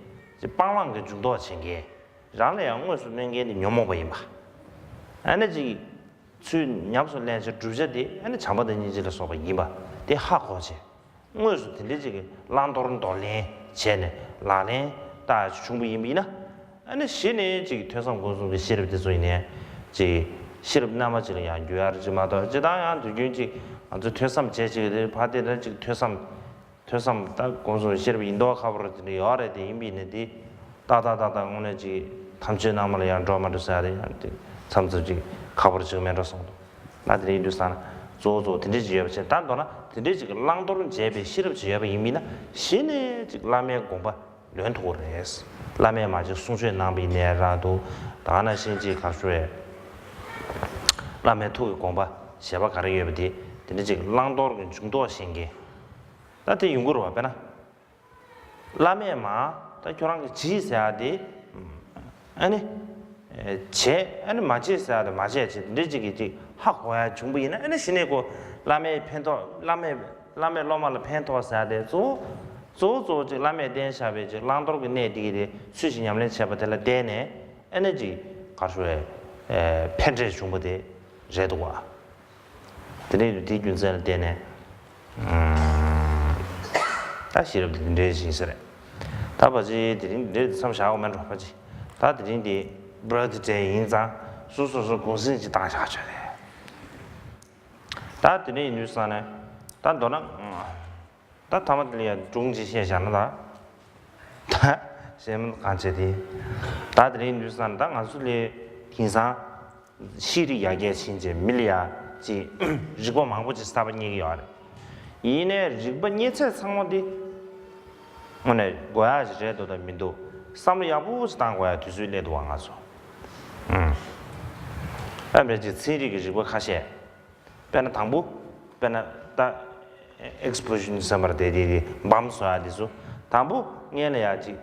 ཅིག་སྤང་བླང་གི་འཇུག་ལྡོག་བྱེད་མཁན། རང་ལ་ཡང་དངོས་སུ་གནོད་མཁན་དེ་ཉོན་མོངས་པ་ཡིན་པ། ཨ་ནི་ཅིག་ཚུལ་ཉམས་སུ་ལེན་བྱ་བསྒྲུབ་བྱ་དེ་ཨ་ནི་བྱམས་པ་དང་སྙིང་རྗེ་ལ་སོགས་པ་ཡིན་པ་དེ་ཧ་གོ་བྱས། དངོས་སུ་དེ་འདྲའི་ཅིག་གི་བླང་དོར་འདོར་ལེན་བྱས་ནས་ལག་ལེན་བསྟར་བྱུང་བ་ཡིན་པ་ཡིན་ན། ཨ་ནི་གཞི་ནས་ཅིག་ཐོས་བསམ་སྒོམ་གསུམ་གྱི་ཤེས་རབ་དེ་ཚོ་ཡིན་ནའི་ཅིག་ཤེས་རབ་རྣལ་མ་ཅིག་ལ་ཡང་འགྱུར་ཡ་རེད་ཅིག་མ་གཏོགས། སྤྱིར་བཏང་ཡང་དུས་རྒྱུན་ཅིག་ང་ཚོ་ཐོས་བསམ་བྱས་ཅིག་དེ་ཕར་དེ་ལ་ཅིག་ཐོས་བསམ། ཐོས་བསམ་ད་སྒོམ་གསུམ་ཤེས་རབ་ཡིན་མདོག་ཁ་པོ་རེད། དེ་འདྲ་ཡོད་རེད། དེ་ཡིན་པ་ཡིན་ནའི་དེ་ཏག་ཏག་ཏག་ཏག་དངོས་གནས་ཅིག་དམ་ཆོས་རྣལ་མ་ལ་ཡང་འགྲོ་མ་འགྲོ་ཟེར་ཡ་དེ་ཡང་དེ་མཚམས་མཚམས་ཅིག་ཁག་པོ་ཅིག་མེད་འགྲོ་སོང་འདུག་ན་དེ་འདྲ་ཡིན་དུས་ཙང་ན་གཙོ་བོ་གཙོ་བོ་དེ་འདྲ་ཅིག་ཡོད་པ་བྱས། ད་མདོར་ན་དེ་འདྲ་ཅིག་གི་བླང་དོར་འབྱེད་པའི་ཤེས་རབ་ཅིག་ཡོད་པ་ཡིན་པ་ཡིན་ན། གཞི་ནས་ཅིག་བླ་མའི་དགོངས་པ་ལོན་ཐུབ་ཀྱི་རེད། བླ་མས་མ་ཅིག་གསུང་ཆོས་གནང་བ་ཡིན་ནའི་ར་འདུག་ད་ག་ནང་བཞིན་ཅིག་གར་ཤོ་ཡ། བླ་མའི་ཐུགས་ཀྱི་དགོངས་པ་བཞེད་པ་ག་རེ་ཡོད་པ་དེ་དེ་འདྲ་ཅིག་བླང་དོར་གྱི་འཇུག་ལྡོག་ཤེས་མཁན། ད་དེ་ཡོང་གི་རེད་པ། དཔེར་ན། བླ་མས་མ་ད་ཁྱོད་རང་གིས་བྱེད་ཟེར་ཡ་དེ། ཨ་ནི། བྱེད། ཨ་ནི་མ་བྱེད་ཟེར་ཡ་དེ་མ་བྱེད་བྱེད། འདི་འདྲ་ཅིག་གིས་ཅིག་ཧ་གོ་ཡ་བྱུང་བ་ཡིན་ན། ཨ་ནི་གཞི་ནས་ཁོ་བླ་མས་ཕན་ཐོགས། བླ་མས་བླ་མས་སློབ་མ་ལ་ཕན་ཐོགས་ཟེར་ཡ་དེ་གཙོ་བོ་ གཙོ་བོ་གཙོ་བོ་ཅིག་བླ་མས་བསྟན་བཞག་པའི་ཅིག་བླང་དོར་གྱི་གནས་འདི་གི་དེ་ཚུལ་བཞིན་ཉམས་ལེན་བྱས་པ་དེ་ལ་བརྟེན་ནས་ཨ་ནི་ཅིག་ག་རེ་ཞུ་དགོས་རེད། ཨེ། ཕན་འབྲས་བྱུང་བ་དེ་རེད་འདུག་བ། དེ་འདྲ་ཡིན་དུས་དེའི་རྒྱུ་མཚན་ལ་བརྟེན་ནས་ཨུམ། ད་ཤེས་རབ་དེ་འདི་འདྲའི་ཞིག་ཡིན་ས་རེད། ད་ཕལ་ཆེར་དེ་རིང་འདི་འདྲའི་མཚམས་བཞག་དགོས་མེད་འགྲོ། ཕལ་ཆེར་ད་དེ་རིང་འདི་བར་དེ་འདྲ་ཡིན་ཙང་སོ་སོ་སོ་གུང་གསེང་ཅིག་བཏང་བཞག་ཆོག་རེད། ད་དེ་འདྲ་ཡིན་དུས་ཙང་ནས་ད་མདོར་ན། ད་ཐ་མ་དེ་ལ་ཡང་སྒྲུང་ཅིག་བཤད་བཞག་ན་ད། ད་གཞན་མ་གང་བྱེད་དེ། ད་དེ་རིང་དུས་སང་ད་ང་ཚོ་ལས་དེང་སང་ཤེས་རིག་ཡར་རྒྱས་ཕྱིན་བྱས་མི་ལ་ཡ་ཅིག་རིག་པ་མང་པོ་ཅིག་གསར་པ་རྙེད་ཀྱི་ཡོད་རེད། ཡིན་ནའི་རིག་པ་རྙེད་ཚད་ཚང་མ་དེ་དངོས་གནས་དགོས་ཡ་ཞིག་རེད་འདུག་དང་མི་འདུག་བསམ་བློ་ཡག་པོ་ཞིག་བཏང་དགོས་ཡ་དུས་ཚོད་སླེབས་འདུག་བ་ང་ཚོ། ཨ་མེད་ཅིག་ཚན་རིག་གི་རིག་པ་ཁ་ཤས། དཔེར་ན་དང་པོ། དཔེར་ན་ད་ཨེག་སི་པོ་ཟི་ཤན་ཟེར་བ་རེད་དེ་དེ་འབམ་བཟོ་ཡ་དེ་ཚོ། དང་པོ་སྔོན་ལ་ཡ་ཅིག་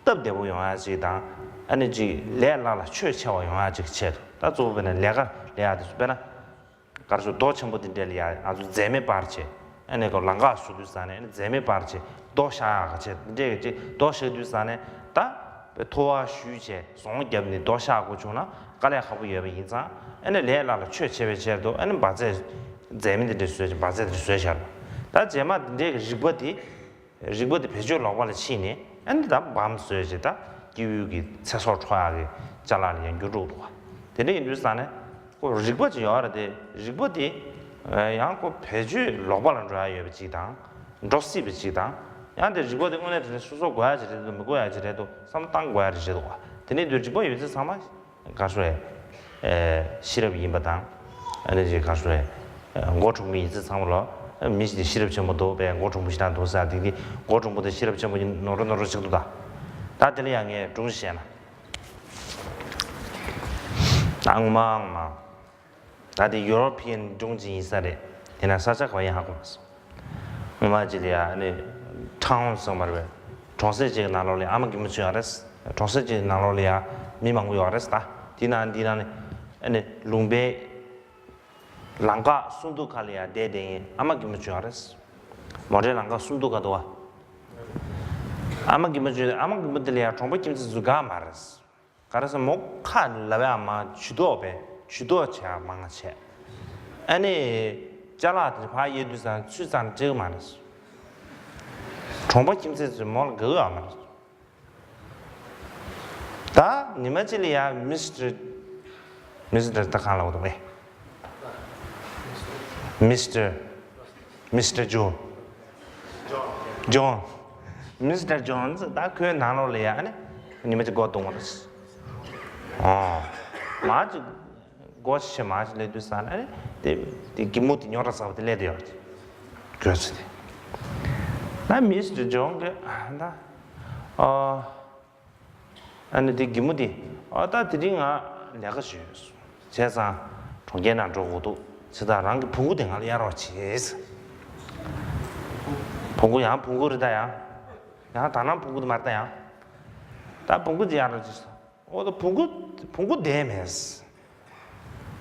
སྟབས་བདེ་པོ་ཡོང་ཡ་ཅིག་དང་། ཨ་ནི་ཅིག་ལས་སླ་ལ་ཆོད་ཆེ་བ་ཡོང་ཡ་ཅིག་ཆེད་དུ། ད་གཙོ་བོ་དཔེར་ན་ལས་ཀ་ལས་ཡ་དེ་ཚོ་དཔེར་ན། ག་རེ་ཟེར་རྡོ་ཆེན་པོ་དེ་འདྲ་ལ་ཡ་ང་ཚོ་འཛེར་མེ་སྤར་བྱས། ཨ་ནི་ཁོ་ལམ་ཁ་བཟོ་དུས་ཙང་ནས་ཨ་ནི་འཛེར་མེ་སྤར་བྱས་རྡོ་བཞག་ཡ་ག་བྱས་དེ་འདྲས་ཀྱི་ཅིག་རྡོ་བཞག་དུས་ཙང་ནས་ད། པའི་ཐོ་བ་བཤུས་བྱས་ཟོང་བརྒྱབ་ནས་རྡོ་བཞག་དགོས་བྱུང་ན་དཀའ་ལས་ཁག་པོ་ཡོད་པ་ཡིན་ཙང་། ཨ་ནི་ལས་སླ་ལ་ཆོད་ཆེ་བའི་ཆེད་དུ་ཨ་ནི་འབར་རྫས། འཛེར་མེ་འདི་འདྲ་བཟོས་ཀྱི་འབར་རྫས་འདི་འདྲ་བཟོས་བཞག་པ། ད་རྗེས་མ་འདི་འདྲའི་གི་རིག་པ་དེ། རིག་པ་དེ་བེད་སྤྱོད་ལོག་པ་ལ་ཕྱིན་ནས་ཨ་ནི་ད་འབམ་བཟོས་བྱས་ད་སྐྱེ་བོའི་གི་ཚེ་སྲོག་འཕྲོག་ཡག་གི་ཅ་ལག་ལ་ཡང་འགྱུར་འགྲོ་འདུག་བ། དེ་འདྲ་ཡིན་དུས་ཙང་ནས་ཁོ་རིག་པ་ཅིག་ཡོད་རེད་དེ། རིག་པ་དེ་ཡང་ཁོ་བེད་སྤྱོད་ལོག་པ་ལ་འགྲོ་ཡ་ཡོད་པ་ཅིག་དང་། འགྲོ་སྲིད་པ་ཅིག་དང་། ཡང་དེ་རིག་པ་དེ་དངོས་གནས་དྲང་གནས་སོ་སོ་དགོས་ཡ་ཅིག་རེད་འདུག་མི་དགོས་ཡ་ཅིག་རེད་འདུག་བསམ་བློ་བཏང་དགོས་ཡ་རེད་འདུག་བ། དེ་ནས་དུས་རིག་པ་ཡོད་ཚད་ཚང་མ་ག་རེ་ཟེར། ཤེས་རབ་ཡིན་པ་དང་། ཨ་ནི་ཅིག་ག་རེ་ཟེར། མགོ་འཁྲུངས་པའི་ཡིན་ཚད་ཚང་མ་ལ་མི་ཞིག་དེ་ཤེས་རབ་ཆེན་པོ་འདུག་པས་མགོ་འཁྲུངས་པ་ཞིག་དང་འདུག་ཟེར་དེ་དེ་མགོ་འཁྲུངས་པ་དེ་ཤེས་རབ་ཆེན་པོ་ཡིན་ནོར་འཁྲུལ་ནོར་འཁྲུལ་ཅིག་འདུག་ད། ད་དེ་ལ་ཡང་ངས་སྒྲུང་བཤད་ན། ཨང་མ་ཨང་མ། ད་དེ་ཡུ་རོ་པི་ཡན་སྒྲུང་ཅིག་ཡིན་ས་རེད། དེ་ན་ས་ཆ་ག་བ་ཡིན་ཧ་གོ་མ་སོང་། སྔོན་མ་ཅིག་ལ་ཡ་ནི་ཁྲང་ཧོན་སོང་བར་བའི་གྲོང་གསེབ་ཅིག་གི་ནང་ལོགས་ལ་ཡ་ཨ་མ་རྒན་མོ་ཅིག་ཡོད་རེད། གྲོང་གསེབ་ཅིག་གི་ནང་ལོགས་ལ་ཡ་མི་མང་པོ་ཡོད་རེད་ད། དེ་ནང་དེ་ནང་ནི་ཨ་ནི་ལུང་པའི་ལམ་ཁ་སུམ་མདོ་ཁ་ལ་ཡ་བསྡད་བསྡད་ཡིན་ཨ་མ་རྒན་མོ་ཅིག་ཡོད་རེད། མོ་ཊའི་ལམ་ཁ་སུམ་མདོ་ཁ་འདུག་བ། ཨ་མ་རྒན་མོ་ཅིག་ཨ་མ་རྒན་མོ་དེ་ལ་ཡ་གྲོང་པ་ཁྱིམ་མཚེས་ཚོ་དགའ་མ་རེད། ག་རེ་ཟེར་མོ་ཁ་ལབ་ཡ་མ་ཇུས་གཏོགས་པས་ཇུས་གཏོགས་བྱས་ཡ་མང་ང་བྱས། ཨ་ནི། ཅ་ལག་དེ་ཕར་གཡར་དུས་ཙང་ཚུད་ཙང་འགྲིག་གི་མ་རེད། གྲོང་པ་ཁྱིམ་མཚེས་ཚོས་མོ་ལ་དགའ་གི་ཡོད་མ་རེད། ད་ཉི་མ་གཅིག་ལ་ཡ་མི་སི་ཊར། མི་སི་ཊར་ད་གང་ལབ་འདུག་པས། མི་སི་ཊར། མི་སི་ཊར་ཇོན། ཇོན། མི་སི་ཊར་ཇོན་ད་ཁོའི་ནང་ལོགས་ལ་ཡ་ཨ་ནི་ཉི་མ་གཅིག་སྒོ་རྡུང་བ་རེད། ཨོ། མ་གཅིག་སྒོ་ཕྱེ་མ་གཅིག་སླེབས་དུས་ཙང་ཨ་ནི་དེ་དེ་གི་མོ་དེ་རྙོག་དྲ་ཚ་བ་དེ་སླེབས་དེ་ཡོད་རེད། དགོས་ཚེ་དེ། ད་མི་སི་ཊར་ཇོན་གི་ད་ཨོ། ཨ་ནི་དེ་གི་མོ་དེ་ཨ་ད་དེ་རིང་ང་ལས་ཀ་ཞུས་བྱས་ཙང་གྲོང་ཁྱེར་ནང་འགྲོ་དགོས་འདུག་བྱས་ཙང་རང་གི་བོང་གུ་དེ་ང་ལ་གཡར་རོགས་བྱས། བོང་གུ་ཡང་བོང་གུ་རེད་ད་ཡང་། ཡང་ད་ནང་བོང་གུ་དེ་མ་རེད་ད་ཡང་། ད་བོང་གུ་དེ་གཡར་རོགས་བྱས། ཨོ་ད་བོང་གུ་བོང་གུ་བསྡད་མེད།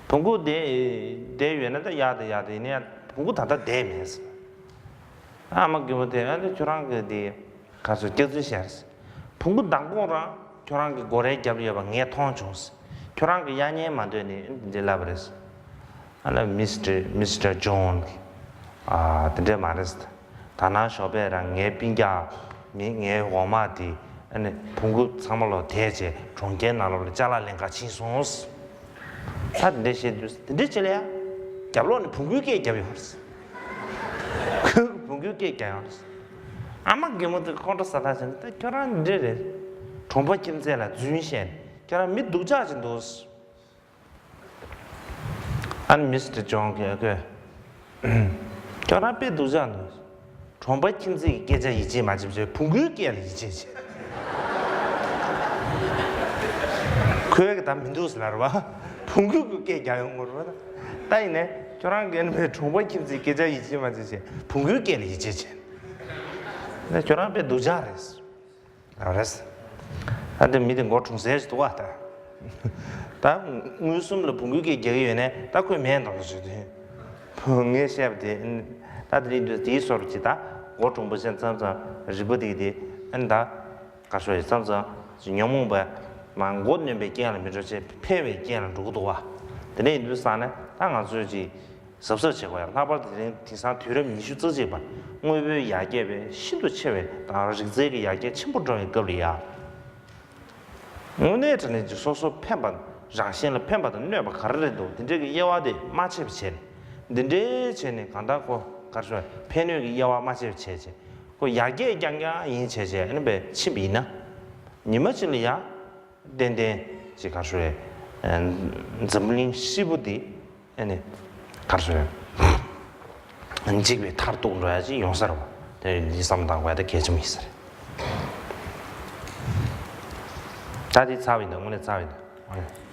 བོང་གུ་བསྡད་བསྡད་ཡོད་ན་ད་གཡར་ད་གཡར་ད་ཡིན་ནའི་བོང་གུ་ད་ལྟ་བསྡད་མེད། ཨ་མ་རྒན་མོ་དེ་ཨ་ནི་ཁྱོད་རང་གི་དེ་ག་ཚོད་སྐྱག་རྫུན་བཤད། བོང་གུ་མདང་དགོང་རང་ཁྱོད་རང་གི་སྒོ་རའི་རྒྱབ་ལ་ཡོད་པ་ངས་མཐོང་བྱུང་། ཁྱོད་རང་གི་གཡར་ཉན་མ་འདོད་ནས་འདི་ལབ་པ་རེད། ཨ་ལ་མི་སི་ཊར་མི་སི་ཊར་ཇོན་གྱིས། ཨ་དེ་འདྲས་མ་རེད། ད་ནང་ཞོགས་པས་རང་ངའི་སྤུན་ཀྱག་མི་ངའི་འོག་མ་དེ་ཨ་ནི་བོང་གུ་ཚང་མ་ལོ་དེད་བྱས་གྲོང་ཁྱེར་ནང་ལོགས་ལ་ཅ་ལག་ལེན་ག་ཕྱིན་སོང་། ད་དེ་འདྲས་བཤད་དུས་དེ་འདྲས་བྱེད་ལ་ཡ། རྒྱབ་ལོགས་ནས་བོང་གུའི་སྐད་རྒྱབ་ཡོང་རེད། ཁོས་བོང་གུའི་སྐད་རྒྱག་ཡོང་རེད། ཨ་མ་རྒན་མོ་དེ་ཁོང་ཁྲོ་ཟ་ཐག་བྱས་ནས་ད་ཁྱོད་རང་འདི་འདྲས་རེད། གྲོང་པ་ཁྱིམ་མཚེས་ལ་རྫུན་བཤད་ནས་ཁྱོད་རང་མི་སྡུག་ཅག་ཅིག་འདུག་ཨ་ནི་མི་སི་ཊར་ཇོན་གྱིས་ཁོས། ཁྱོད་རང་དཔེ་སྡུག་ཅག་འདུག་གྲོང་པ་ཁྱིམ་མཚེས་ཀྱི་སྐད་ཆ་ཡིད་ཆེས་མ་བྱེད་པ་བྱས་བོང་གུའི་སྐད་ལ་ཡིད་ཆེས་བྱེད། ཁོས་གི་ད་མི་འདུག་ཟེར་ལབ་རེད་བ། བོང་གུ་གི་སྐད་རྒྱག་ཡོང་གི་རེད་བ། ད་ཡིན་ནའི་ཁྱོད་རང་གི་ཨ་ནི་བའི་གྲོང་པ་ཁྱིམ་མཚེས་སྐད་ཆ་ཡིད་ཆེས་མ་བྱེད་བྱས་བོང་གུའི་སྐད་ལ་ཡིད་ཆེས་བྱེད། ད་ཁྱོད་རང་དཔེ་སྡུག་ཅག་རེད། ཨ་རེད། ཨ་དེ་མི་དེ་མགོ་འཁྲུངས་ཟེར་ཞིག་འདུག་ཨ་ད། ད་མངོན་སུམ་ལ་བོང་གུའི་སྐད་རྒྱག་གི་ཡོད་ནས་ད་ཁོས་མེད་འདོགས་ཞུ་དུས། ངས་བཤད་པ་དེ། ད་དེ་རིང་དུས་དེའི་སོར་གྱི་ད། མགོ་གྲུང་པོ་ཅན་ཙམ་ཙམ་རིག་པ་དེ་དེ་ཨ་ནི་ད་ག་ཤོ་ཡི་ཙམ་ཙམ་ཅིག་ཉོན་མོངས་པ་མ་མགོ་གནོན་པའི་རྐྱེན་ལ་མི་འགྲོ་ཆེ་འཕེལ་བའི་རྐྱེན་ལ་འགྲོ་གི་འདུག་བ། དེ་ནས་ཡིན་དུས་ཙང་ནས་ད་ང་ཚོས་ཅིག་གཟབ་གཟབ་བྱེད་དགོས་ཡ། ལྷག་པར་དུ་དེ་རིང་དེང་སང་དུས་རབས་ཉི་ཤུ་རྩ་གཅིག་པ་དངོས་པོའི་ཡར་རྒྱས་པའི་ཤིན་ཏུ་ཆེ་བའི་དང་རིག་རྩལ་གྱི་ཡར་རྒྱས་ཆེན་པོ་འགྲོ་བའི་སྐབས་ལ་ཡ། དངོས་གནས་དྲང་གནས་ཀྱི་སོ་སོ་ཕན་པ་རང་གཞན་ལ་ཕན་པ་དང་གནོད་པ་ག་རེ་རེད་འདུག་དེ་འདྲའི་གི་དབྱེ་བ་དེ་མ་ཕྱེ་བ་བྱས་ནས་འདི་འདྲའི་བྱས་ནས་གང་ལྟར་ཁོ་གར་ཤོར་ཕན་གནོད་ཀྱི་དབྱེ་བ་མ་ཕྱེ་བ་བྱས་བྱས་ཁོ་ཡར་རྒྱས་རྐྱང་རྐྱང་ཡིན་བྱས་བྱས་ཨ་ནི་བས་ཕྱིན་པ་ཡིན་ན་ཉི་མ་གཅིག་ལ་ཡ་ཏན་ཏན་ཅིག་གར་ཤོར་འཛམ་གླིང་ཧྲིལ་པོ་འདི་ཨ་ནི་གར་སོང་ཡང་འཇིག་པའི་མཐར་ཐུག་འགྲོ་ཡ་ཅིག་ཡོང་ས་རེད་བ། དེ་འདི་བསམ་བཏང་དགོས་ཡ་ད་གལ་ཆེན་པོ་ཡིན་ས་རེད། ད་འདི་ཚར་བ་ཡིན་ད། དངོས་གནས་ཚར་བ་ཡིན་ད།